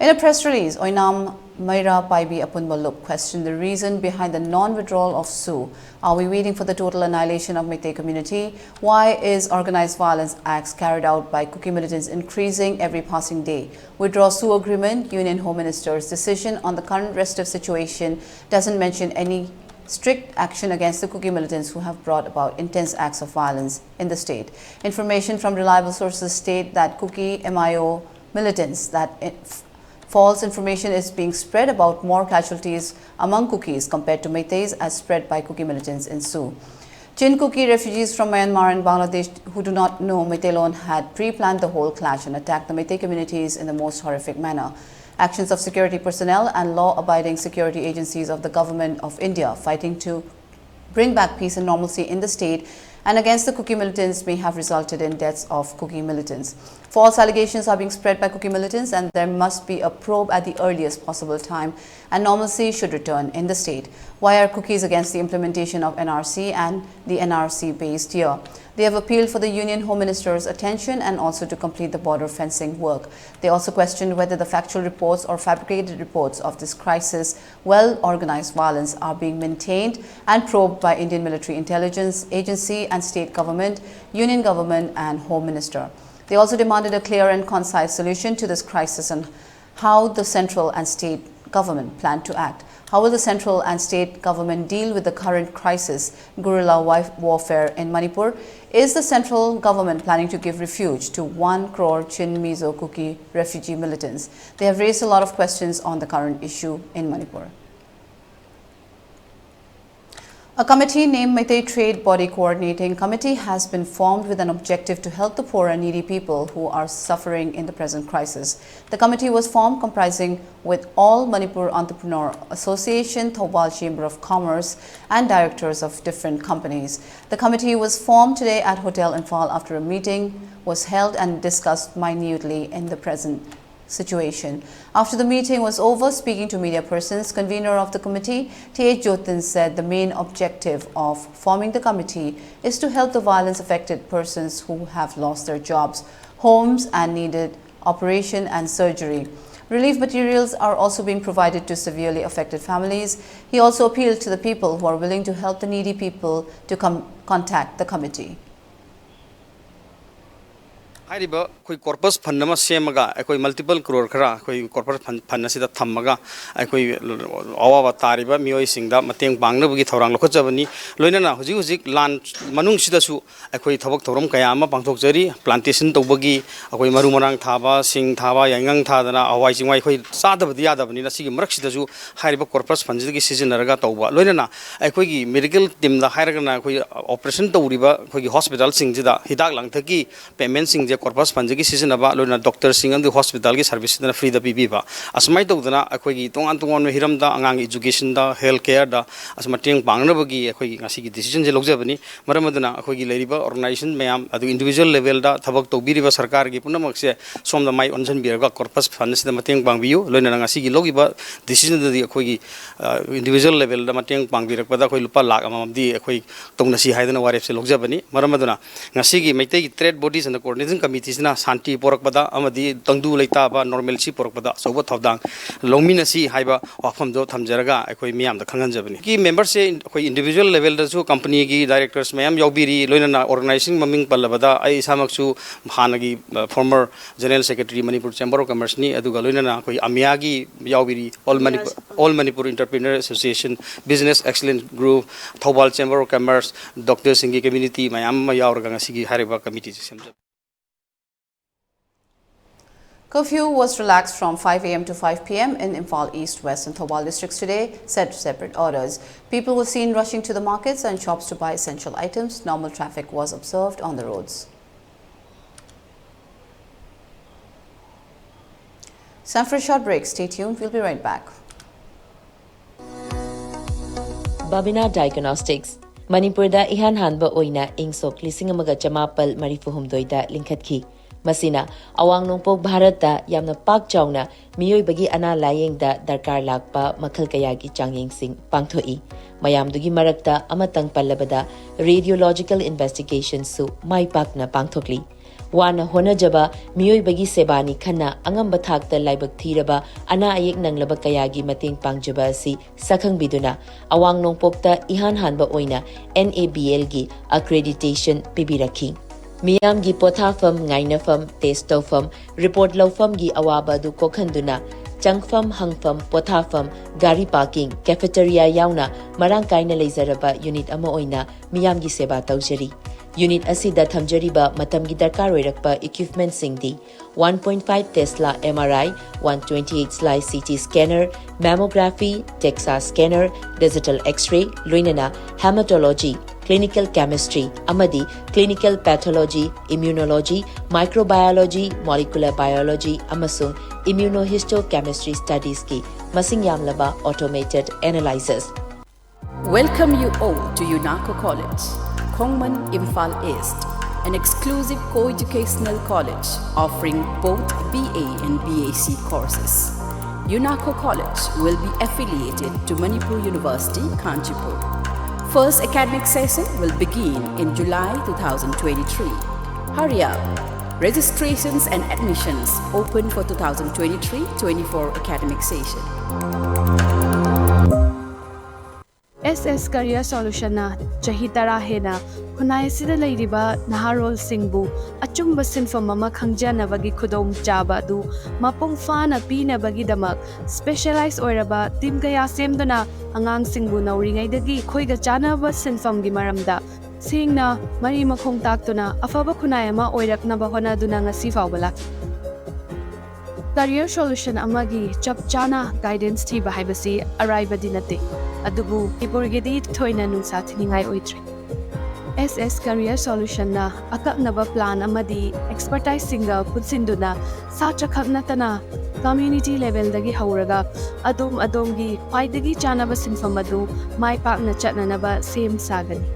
In a press release, Oinam Meira Paibi Apunba Lup questioned the reason behind the non-withdrawal of SoO. Are we waiting for the total annihilation of Meitei community? Why is organized violence acts carried out by Kuki militants increasing every passing day? Withdraw SoO agreement, Union Home Minister's decision on the current restive situation doesn't mention any strict action against the Kuki militants who have brought about intense acts of violence in the state. Information from reliable sources state that Kuki M I O militants that false information is being spread about more casualties among Kukis compared to Meiteis as spread by Kuki militants in SoO. Chin Kuki refugees from Myanmar and Bangladesh who do not know Meiteilon had pre-planned the whole clash and attacked the Meitei communities in the most horrific manner. Actions of security personnel and law-abiding security agencies of the Government of India fighting to bring back peace and normalcy in the state and against the Kuki militants may have resulted in deaths of Kuki militants. False allegations are being spread by Kuki militants, and there must be a probe at the earliest possible time, and normalcy should return in the state. Why are Kukis against the implementation of N R C and the N R C based year? They have appealed for the Union Home Minister's attention and also to complete the border fencing work. They also questioned whether the factual reports or fabricated reports of this crisis, well organized violence, are being maintained and probed by Indian military intelligence agency and state government, Union government, and Home Minister. They also demanded a clear and concise solution to this crisis and how the central and state government plan to act. How will the central and state government deal with the current crisis, guerrilla warfare in Manipur? Is the central government planning to give refuge to one crore Chin Mizo Kuki refugee militants? They have raised a lot of questions on the current issue in Manipur. A committee named Meitei Trade Body Coordinating Committee has been formed with an objective to help the poor and needy people who are suffering in the present crisis. The committee was formed comprising with All Manipur Entrepreneur Association, Thoubal Chamber of Commerce, and directors of different companies. The committee was formed today at Hotel Imphal after a meeting was held and discussed minutely in the present situation. After the meeting was over, speaking to media persons, convener of the committee, T H Jotin, said the main objective of forming the committee is to help the violence affected persons who have lost their jobs, homes, and needed operation and surgery. Relief materials are also being provided to severely affected families. He also appealed to the people who are willing to help the needy people to come contact the committee. ꯍꯥꯏꯔꯤꯕ ꯑꯩꯈꯣꯏ corps ꯐꯟ ꯑꯃ ꯁꯦꯝꯃꯒ ꯑꯩꯈꯣꯏ multiple crore ꯈꯔ ꯑꯩꯈꯣꯏ corps ꯐꯟ ꯐꯟ ꯑꯁꯤꯗ ꯊꯝꯃꯒ ꯑꯩꯈꯣꯏ ꯑꯋꯥꯕ ꯇꯥꯔꯤꯕ ꯃꯤꯑꯣꯏꯁꯤꯡꯗ ꯃꯇꯦꯡ ꯄꯥꯡꯅꯕꯒꯤ ꯊꯧꯔꯥꯡ ꯂꯧꯈꯠꯆꯕꯅꯤ꯫ ꯂꯣꯏꯅꯅ ꯍꯧꯖꯤꯛ ꯍꯧꯖꯤꯛ ꯂꯥꯟ ꯃꯅꯨꯡꯁꯤꯗꯁꯨ ꯑꯩꯈꯣꯏ ꯊꯕꯛ ꯊꯧꯔꯝ ꯀꯌꯥ ꯑꯃ ꯄꯥꯡꯊꯣꯛꯆꯔꯤ꯫ ꯄ꯭ꯂꯥꯟꯇꯦꯁꯟ ꯇꯧꯕꯒꯤ, ꯑꯩꯈꯣꯏ ꯃꯔꯨ ꯃꯔꯥꯡ ꯊꯥꯕ, ꯁꯤꯡ ꯊꯥꯕ, ꯌꯥꯏꯉꯪ ꯊꯥꯗꯅ ꯍꯋꯥꯏ ꯆꯦꯡꯋꯥꯏ ꯑꯩꯈꯣꯏ ꯆꯥꯗꯕꯗꯤ ꯌꯥꯗꯕꯅꯤꯅ ꯁꯤꯒꯤ ꯃꯔꯛꯁꯤꯗꯁꯨ ꯍꯥꯏꯔꯤꯕ ꯀꯣꯔꯄꯁ ꯐꯟꯁꯤꯗꯒꯤ ꯁꯤꯖꯤꯟꯅꯔꯒ ꯇꯧꯕ꯫ ꯂꯣꯏꯅꯅ ꯑꯩꯈꯣꯏꯒꯤ ꯃꯦꯗꯤꯀꯦꯜ ꯇꯤꯝꯗ ꯍꯥꯏꯔꯒꯅ ꯑꯩꯈꯣꯏ ꯑꯣꯄꯔꯦꯁꯟ ꯇꯧꯔꯤꯕ ꯑꯩꯈꯣꯏꯒꯤ ꯍꯣꯁꯄꯤꯇꯥꯜꯁꯤꯡꯁꯤꯗ ꯍꯤꯗꯥꯛ ꯂꯥꯡꯊꯛꯀꯤ ꯄꯦꯃꯦꯟꯁꯤꯡꯁꯦ ꯀꯣꯔꯄꯁ ꯐꯟꯁꯤꯒꯤ ꯁꯤꯖꯤꯟꯅꯕ, ꯂꯣꯏꯅ ꯗꯣꯛꯇꯔꯁꯤꯡ ꯑꯃꯗꯤ ꯍꯣꯁꯄꯤꯇꯥꯜꯒꯤ ꯁꯥꯔꯚꯤꯁꯁꯤꯗꯅ ꯐ꯭ꯔꯤꯗ ꯄꯤꯕꯤꯕ, ꯑꯁꯨꯃꯥꯏꯅ ꯇꯧꯗꯅ ꯑꯩꯈꯣꯏꯒꯤ ꯇꯣꯉꯥꯟ ꯇꯣꯉꯥꯟꯕ ꯍꯤꯔꯝꯗ ꯑꯉꯥꯡꯒꯤ ꯏꯖꯨꯀꯦꯁꯟꯗ, ꯍꯦꯜꯊ ꯀꯦꯌꯔꯗ ꯑꯁ ꯃꯇꯦꯡ ꯄꯥꯡꯅꯕꯒꯤ ꯑꯩꯈꯣꯏꯒꯤ ꯉꯁꯤꯒꯤ ꯗꯤꯁꯤꯖꯟꯁꯦ ꯂꯧꯖꯕꯅꯤ꯫ ꯃꯔꯝ ꯑꯗꯨꯅ ꯑꯩꯈꯣꯏꯒꯤ ꯂꯩꯔꯤꯕ ꯑꯣꯔꯒꯅꯥꯏꯖꯦꯁꯟ ꯃꯌꯥꯝ ꯑꯗꯨ ꯏꯟꯗꯤꯕꯤꯖꯨꯋꯦꯜ ꯂꯦꯚꯦꯜꯗ ꯊꯕꯛ ꯇꯧꯕꯤꯔꯤꯕ ꯁꯔꯀꯥꯔꯒꯤ ꯄꯨꯝꯅꯃꯛꯁꯦ ꯁꯣꯝꯗ ꯃꯥꯏ ꯑꯣꯟꯁꯤꯟꯕꯤꯔꯒ ꯀꯣꯔꯄꯁ ꯐꯟꯁꯤꯗ ꯃꯇꯦꯡ ꯄꯥꯡꯕꯤꯌꯨ꯫ ꯂꯣꯏꯅꯅ ꯉꯁꯤꯒꯤ ꯂꯧꯈꯤꯕ ꯗꯤꯁꯤꯖꯟꯗꯗꯤ ꯑꯩꯈꯣꯏꯒꯤ ꯏꯟꯗꯤꯕꯤꯖꯨꯋꯦꯜ ꯂꯦꯚꯦꯜꯗ ꯃꯇꯦꯡ ꯄꯥꯡꯕꯤꯔꯛꯄꯗ ꯑꯩꯈꯣꯏ ꯂꯨꯄꯥ ꯂꯥꯈ ꯑꯃꯃꯝꯗꯤ ꯑꯩꯈꯣꯏ ꯇꯧꯅꯁꯤ ꯍꯥꯏꯗꯅ ꯋꯥꯔꯦꯞꯁꯦ ꯂꯧꯖꯕꯅꯤ꯫ ꯃꯔꯝ ꯑꯗꯨꯅ ꯉꯁꯤꯒꯤ ꯃꯩꯇꯩꯒꯤ ꯇ꯭ꯔꯦꯗ ꯕꯣꯗꯤꯁ ꯑꯦꯟ ꯀꯣꯑꯣꯔꯗꯤꯅꯦꯁꯟ ꯀꯃꯤꯇꯤꯁꯤꯅ ꯁꯥꯟꯇꯤ ꯄꯣꯔꯛꯄꯗ ꯑꯃꯗꯤ ꯇꯪꯗꯨ ꯂꯩꯇꯥꯕ ꯅꯣꯔꯃꯦꯜꯁꯤ ꯄꯣꯔꯛꯄꯗ ꯑꯆꯧꯕ ꯊꯧꯗꯥꯡ ꯂꯧꯃꯤꯟꯅꯁꯤ ꯍꯥꯏꯕ ꯋꯥꯐꯝꯗꯣ ꯊꯝꯖꯔꯒ ꯑꯩꯈꯣꯏ ꯃꯤꯌꯥꯝꯗ ꯈꯪꯍꯟꯖꯕꯅꯤ꯫ ꯀꯤ ꯃꯦꯝꯕꯔꯁꯦ ꯑꯩꯈꯣꯏ ꯏꯟꯗꯤꯕꯤꯖꯨꯋꯦꯜ ꯂꯦꯚꯦꯜꯗꯁꯨ ꯀꯝꯄꯅꯤꯒꯤ ꯗꯥꯏꯔꯦꯛꯇꯔꯁ ꯃꯌꯥꯝ ꯌꯥꯎꯕꯤꯔꯤ, ꯂꯣꯏꯅꯅ ꯑꯣꯔꯒꯅꯥꯏꯖꯤꯡ ꯃꯃꯤꯡ ꯄꯜꯂꯕꯗ ꯑꯩ ꯏꯁꯥꯃꯛꯁꯨ ꯍꯥꯟꯅꯒꯤ former general secretary Manipur chamber of ꯀꯃꯔꯁꯅꯤ, ꯑꯗꯨꯒ ꯂꯣꯏꯅꯅ ꯑꯩꯈꯣꯏ ꯑꯃꯤꯌꯥꯒꯤ ꯌꯥꯎꯕꯤꯔꯤ, all Manipur all Manipur entrepreneur association, business excellence group, Thoubal chamber of commerce, ꯗꯣꯛꯇꯔꯁꯤꯡꯒꯤ ꯀꯝꯃ꯭ꯌꯨꯅꯤꯇꯤ ꯃꯌꯥꯝ ꯑꯃ ꯌꯥꯎꯔꯒ ꯉꯁꯤꯒꯤ ꯍꯥꯏꯔꯤꯕ ꯀꯃꯤꯇꯤꯁꯦ ꯁꯦꯝꯖꯕꯅꯤ꯫ Curfew was relaxed from five a m to five p m in Imphal East, West and Thoubal districts today, said separate orders. People were seen rushing to the markets and shops to buy essential items. Normal traffic was observed on the roads. Time for a short break. Stay tuned. We'll be right back. Babina Diagnostics, ꯃꯅꯤꯄꯨꯔꯗ ꯏꯍꯥꯟ ꯍꯥꯟꯕ ꯑꯣꯏꯅ ꯏꯪ ꯁꯣꯛ ꯂꯤꯁꯤꯡ ꯑꯃꯒ ꯆꯃꯥꯄꯜ ꯃꯔꯤꯐꯨ ꯍꯨꯝꯗꯣꯏꯗ ꯂꯤꯡꯈꯠꯈꯤ꯫ ꯃꯁꯤꯅ ꯑꯋꯥꯡ ꯅꯣꯡꯄꯣꯛ ꯚꯥꯔꯠꯇ ꯌꯥꯝꯅ ꯄꯥꯛ ꯆꯥꯎꯅ ꯃꯤꯑꯣꯏꯕꯒꯤ ꯑꯅꯥ ꯂꯥꯌꯦꯡꯗ ꯗꯔꯀꯥꯔ ꯂꯥꯛꯄ ꯃꯈꯜ ꯀꯌꯥꯒꯤ ꯆꯥꯡꯌꯦꯡꯁꯤꯡ ꯄꯥꯡꯊꯣꯛꯏ꯫ ꯃꯌꯥꯝꯗꯨꯒꯤ ꯃꯔꯛꯇ ꯑꯃꯇꯪ ꯄꯜꯂꯕꯗ, ꯔꯦꯗꯤꯑꯣꯂꯣꯖꯤꯀꯦꯜ ꯏꯟꯚꯦꯁꯇꯤꯒꯦꯁꯟꯁꯨ ꯃꯥꯏ ꯄꯥꯛꯅ ꯄꯥꯡꯊꯣꯛꯂꯤ꯫ ꯋꯥꯅ ꯍꯣꯠꯅꯖꯕ ꯃꯤꯑꯣꯏꯕꯒꯤ ꯁꯦꯕꯥꯅꯤ ꯈꯟꯅ ꯑꯉꯝꯕ ꯊꯥꯛꯇ ꯂꯥꯏꯕꯛ ꯊꯤꯔꯕ ꯑꯅꯥ ꯑꯌꯦꯛ ꯅꯪꯂꯕ ꯀꯌꯥꯒꯤ ꯃꯇꯦꯡ ꯄꯥꯡꯖꯕ ꯑꯁꯤ ꯁꯛꯈꯪꯕꯤꯗꯨꯅ ꯑꯋꯥꯡ ꯅꯣꯡꯄꯣꯛꯇ ꯏꯍꯥꯟ ꯍꯥꯟꯕ ꯑꯣꯏꯅ N A B L ꯒꯤ accreditation ꯄꯤꯕꯤꯔꯛꯈꯤ꯫ ꯃꯤꯌꯥꯝꯒꯤ ꯄꯣꯊꯥꯐꯝ, ꯉꯥꯏꯅꯐꯝ, test ꯇꯧꯐꯝ, report ꯂꯧꯐꯝꯒꯤ ꯑꯋꯥꯕ ꯑꯗꯨ ꯀꯣꯛꯍꯟꯗꯨꯅ ꯆꯪꯐꯝ, ꯍꯪꯐꯝ, ꯄꯣꯊꯥꯐꯝ, ꯒꯥꯔꯤ parking, cafeteria ꯌꯥꯎꯅ ꯃꯔꯥꯡ ꯀꯥꯏꯅ ꯂꯩꯖꯔꯕ unit ꯑꯃ ꯑꯣꯏꯅ ꯃꯤꯌꯥꯝꯒꯤ ꯁꯦꯕꯥ ꯇꯧꯖꯔꯤ꯫ Unit ꯑꯁꯤꯗ ꯊꯝꯖꯔꯤꯕ ꯃꯇꯝꯒꯤ ꯗꯔꯀꯥꯔ ꯑꯣꯏꯔꯛꯄ equipment ꯁꯤꯡꯗꯤ one point five Tesla M R I, one twenty-eight slice C T scanner, mammography, DEXA scanner, digital X-ray, ꯂꯣꯏꯅꯅ hematology, clinical chemistry ꯑꯃꯗꯤ clinical pathology, immunology, microbiology, molecular biology ꯑꯃꯁꯨꯡ immunohistochemistry studies ꯀꯤ ꯃꯁꯤꯡ ꯌꯥꯝꯂꯕ automated analyzers꯫ Welcome you all to UNACO College, Khongman, Imphal East, an exclusive co-educational college offering both B A and B A C courses. UNACO College will be affiliated to Manipur University, Kanchipur. First academic session will begin in July two thousand twenty-three. Hurry up! Registrations and admissions open for two thousand twenty-three twenty-four academic session. S S Career Solution ꯅ ꯆꯍꯤ ꯇꯔꯥ ꯍꯦꯟꯅ ꯈꯨꯟꯅꯥꯏ ꯑꯁꯤꯗ ꯂꯩꯔꯤꯕ ꯅꯍꯥꯔꯣꯜꯁꯤꯡꯕꯨ ꯑꯆꯨꯝꯕ ꯁꯤꯟꯐꯝ ꯑꯃ ꯈꯪꯖꯅꯕꯒꯤ ꯈꯨꯗꯣꯡꯆꯥꯕ ꯑꯗꯨ ꯃꯄꯨꯡ ꯐꯥꯅ ꯄꯤꯅꯕꯒꯤꯗꯃꯛ specialize ꯑꯣꯏꯔꯕ team ꯀꯌꯥ ꯁꯦꯝꯗꯨꯅ ꯑꯉꯥꯡꯁꯤꯡꯕꯨ ꯅꯧꯔꯤꯉꯩꯗꯒꯤ ꯑꯩꯈꯣꯏꯒ ꯆꯥꯟꯅꯕ ꯁꯤꯟꯐꯝꯒꯤ ꯃꯔꯝꯗ ꯁꯦꯡꯅ ꯃꯔꯤ ꯃꯈꯣꯡ ꯇꯥꯛꯇꯨꯅ ꯑꯐꯕ ꯈꯨꯟꯅꯥꯏ ꯑꯃ ꯑꯣꯏꯔꯛꯅꯕ ꯍꯣꯠꯅꯗꯨꯅ ꯉꯁꯤ ꯐꯥꯎꯕ ꯂꯥꯛꯂꯤ꯫ Career Solution ꯑꯃꯒꯤ ꯆꯞ ꯆꯥꯅ guidance ꯊꯤꯕ ꯍꯥꯏꯕꯁꯤ ꯑꯔꯥꯏꯕꯗꯤ ꯅꯠꯇꯦ, ꯑꯗꯨꯕꯨ ꯃꯅꯤꯄꯨꯔꯒꯤꯗꯤ ꯊꯣꯏꯅ ꯅꯨꯡꯁꯥ ꯊꯤꯅꯤꯡꯉꯥꯏ ꯑꯣꯏꯗ꯭ꯔꯦ꯫ S S Career Solution ꯅ ꯑꯀꯛꯅꯕ plan ꯑꯃꯗꯤ expertise ꯁꯤꯡꯒ ꯄꯨꯟꯁꯤꯟꯗꯨꯅ ꯁꯥꯇ꯭ꯔ ꯈꯛ ꯅꯠꯇꯅ community level ꯗꯒꯤ ꯍꯧꯔꯒ ꯑꯗꯣꯝ ꯑꯗꯣꯝꯒꯤ ꯈ꯭ꯋꯥꯏꯗꯒꯤ ꯆꯥꯅꯕ ꯁꯤꯟꯐꯝ ꯑꯗꯨ ꯃꯥꯏ ꯄꯥꯛꯅ ꯆꯠꯅꯅꯕ ꯁꯦꯝ ꯁꯥꯒꯅꯤ꯫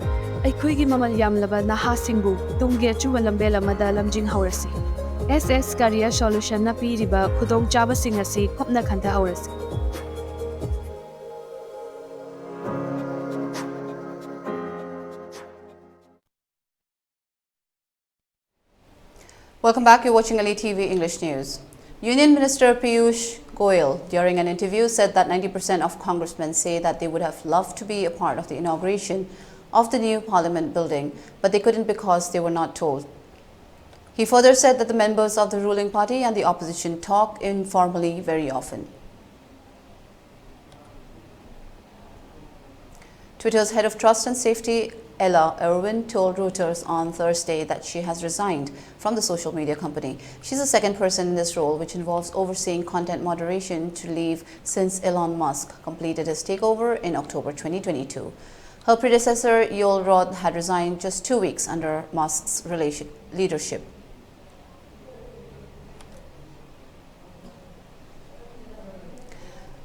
ꯑꯩꯈꯣꯏꯒꯤ ꯃꯃꯜ ꯌꯥꯝꯂꯕ ꯅꯍꯥꯁꯤꯡꯕꯨ ꯇꯨꯡꯒꯤ ꯑꯆꯨꯝꯕ ꯂꯝꯕꯦꯜ ꯑꯃꯗ ꯂꯝꯖꯤꯡꯍꯧꯔꯁꯤ꯫ S S Career Solution ꯅ ꯄꯤꯔꯤꯕ ꯈꯨꯗꯣꯡꯆꯥꯕꯁꯤꯡ ꯑꯁꯤ ꯀꯨꯞꯅ ꯈꯟꯊꯍꯧꯔꯁꯤ꯫ Welcome back. You're watching L E T V English News. Union Minister Piyush Goyal, during an interview, said that ninety percent of congressmen say that they would have loved to be a part of the inauguration of the new parliament building, but they couldn't because they were not told. He further said that the members of the ruling party and the opposition talk informally very often. Twitter's head of trust and safety, Ella Irwin, told Reuters on Thursday that she has resigned from the social media company. She's the second person in this role, which involves overseeing content moderation, to leave since Elon Musk completed his takeover in October twenty twenty-two. Her predecessor, Joel Roth, had resigned just two weeks under Musk's relation- leadership.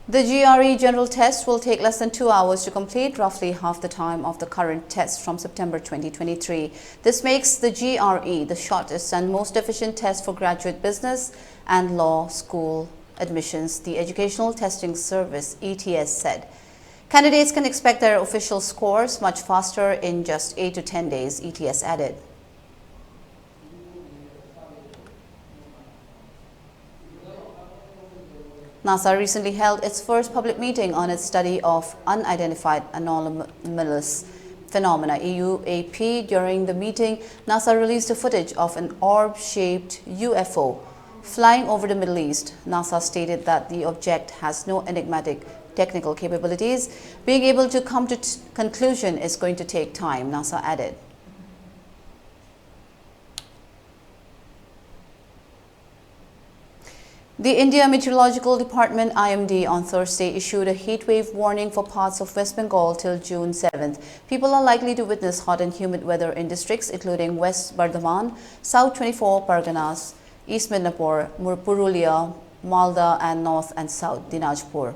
The G R E general test will take less than two hours to complete, roughly half the time of the current test from September twenty twenty-three. This makes the G R E the shortest and most efficient test for graduate business and law school admissions, the Educational Testing Service, E T S, said. Candidates can expect their official scores much faster, in just eight to ten days, E T S added. NASA recently held its first public meeting on its study of unidentified anomalous phenomena, E U A P. During the meeting, NASA released a footage of an orb-shaped U F O flying over the Middle East. NASA stated that the object has no enigmatic technical capabilities. Being able to come to t- conclusion is going to take time, NASA added. The India Meteorological Department, I M D, on Thursday issued a heat wave warning for parts of West Bengal till June seventh. People are likely to witness hot and humid weather in districts including West Bardhaman, South twenty-four Parganas, East Midnapore, Mur- Purulia, Malda, and North and South Dinajpur.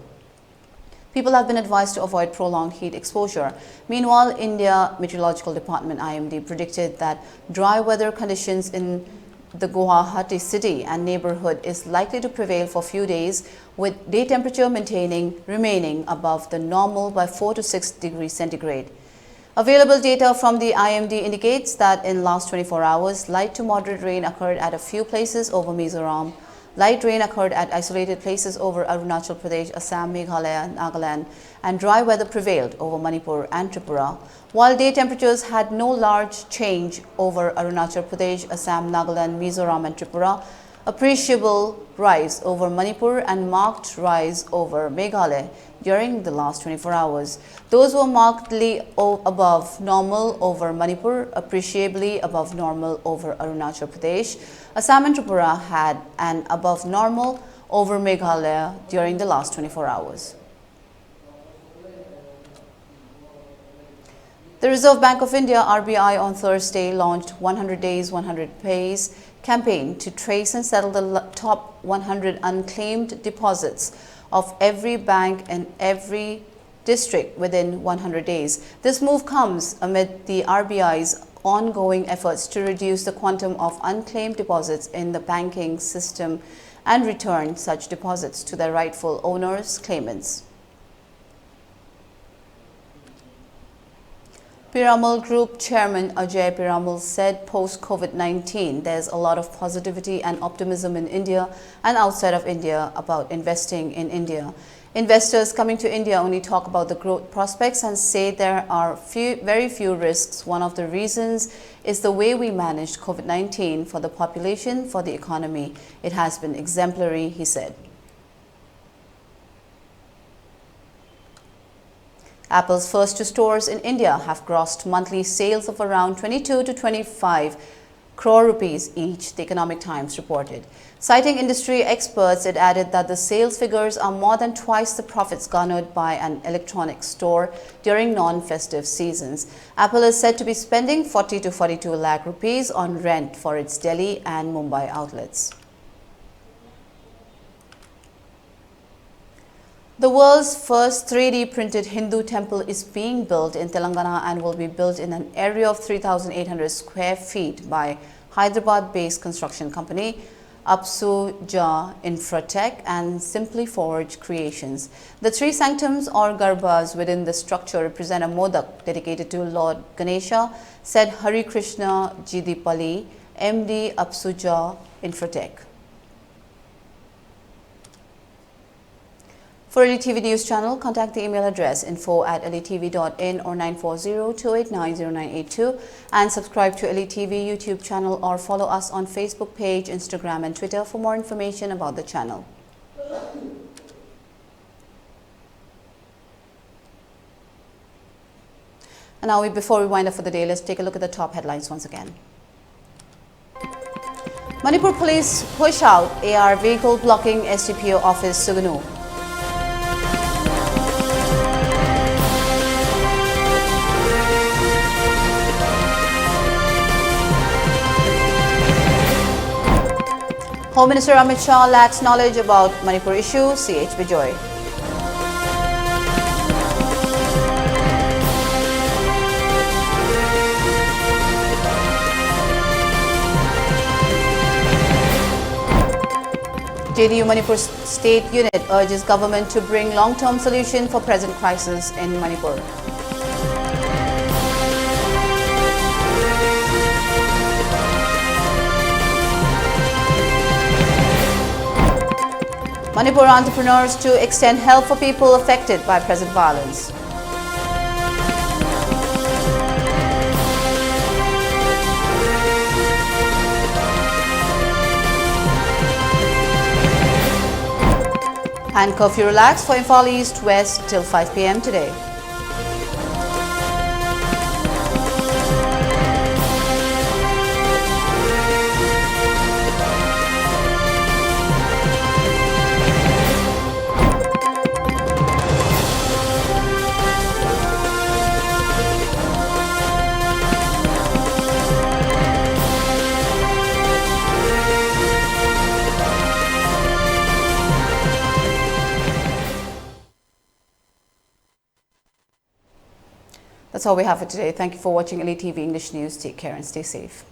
People have been advised to avoid prolonged heat exposure. Meanwhile, India Meteorological Department, I M D, predicted that dry weather conditions in the Guwahati city and neighborhood is likely to prevail for a few days, with day temperature maintaining remaining above the normal by four to six degrees centigrade. Available data from the I M D indicates that in last twenty-four hours, light to moderate rain occurred at a few places over Mizoram. Light rain occurred at isolated places over Arunachal Pradesh, Assam, Meghalaya, Nagaland, and dry weather prevailed over Manipur and Tripura. While day temperatures had no large change over Arunachal Pradesh, Assam, Nagaland, Mizoram, and Tripura, appreciable rise over Manipur and marked rise over Meghalaya during the last twenty-four hours. Those were markedly o- above normal over Manipur, appreciably above normal over Arunachal Pradesh. Assam and Tripura had an above normal over Meghalaya during the last twenty-four hours. The Reserve Bank of India, R B I, on Thursday launched one hundred Days, one hundred Pays campaign to trace and settle the l- top one hundred unclaimed deposits of every bank and every district within one hundred days. This move comes amid the R B I's ongoing efforts to reduce the quantum of unclaimed deposits in the banking system and return such deposits to their rightful owners, claimants. Piramal Group Chairman Ajay Piramal said post COVID nineteen, there's a lot of positivity and optimism in India and outside of India about investing in India. Investors coming to India only talk about the growth prospects and say there are few, very few risks. One of the reasons is the way we managed COVID nineteen for the population, for the economy. It has been exemplary, he said. Apple's first two stores in India have grossed monthly sales of around twenty-two to twenty-five crore rupees each, the Economic Times reported. Citing industry experts, it added that the sales figures are more than twice the profits garnered by an electronics store during non festive seasons. Apple is said to be spending forty to forty-two lakh rupees on rent for its Delhi and Mumbai outlets. The world's first three D printed Hindu temple is being built in Telangana and will be built in an area of three thousand eight hundred square feet by Hyderabad based construction company Apsuja Infratech, and Simply Forge Creations. The three sanctums or garbhas within the structure represent a modak dedicated to Lord Ganesha, said Hari Krishna Jidipali, M D Apsuja Infratech. For L E T V News Channel, contact the email address info at L E T V dot in or nine four zero two eight nine zero nine eight two, and subscribe to L E T V YouTube channel or follow us on Facebook page, Instagram and Twitter for more information about the channel. And now, we, before we wind up for the day, let's take a look at the top headlines once again. Manipur Police push out A R vehicle blocking S D P O office Sugnu. Home Minister Amit Shah lacks knowledge about Manipur issue, C H Bijoy. J D U Manipur State Unit urges government to bring long-term solution for present crisis in Manipur. Manipur entrepreneurs to extend help for people affected by present violence. And curfew relaxed for Imphal East West till five p m today. That's all we have for today. Thank you for watching L E T V English News. Take care and stay safe.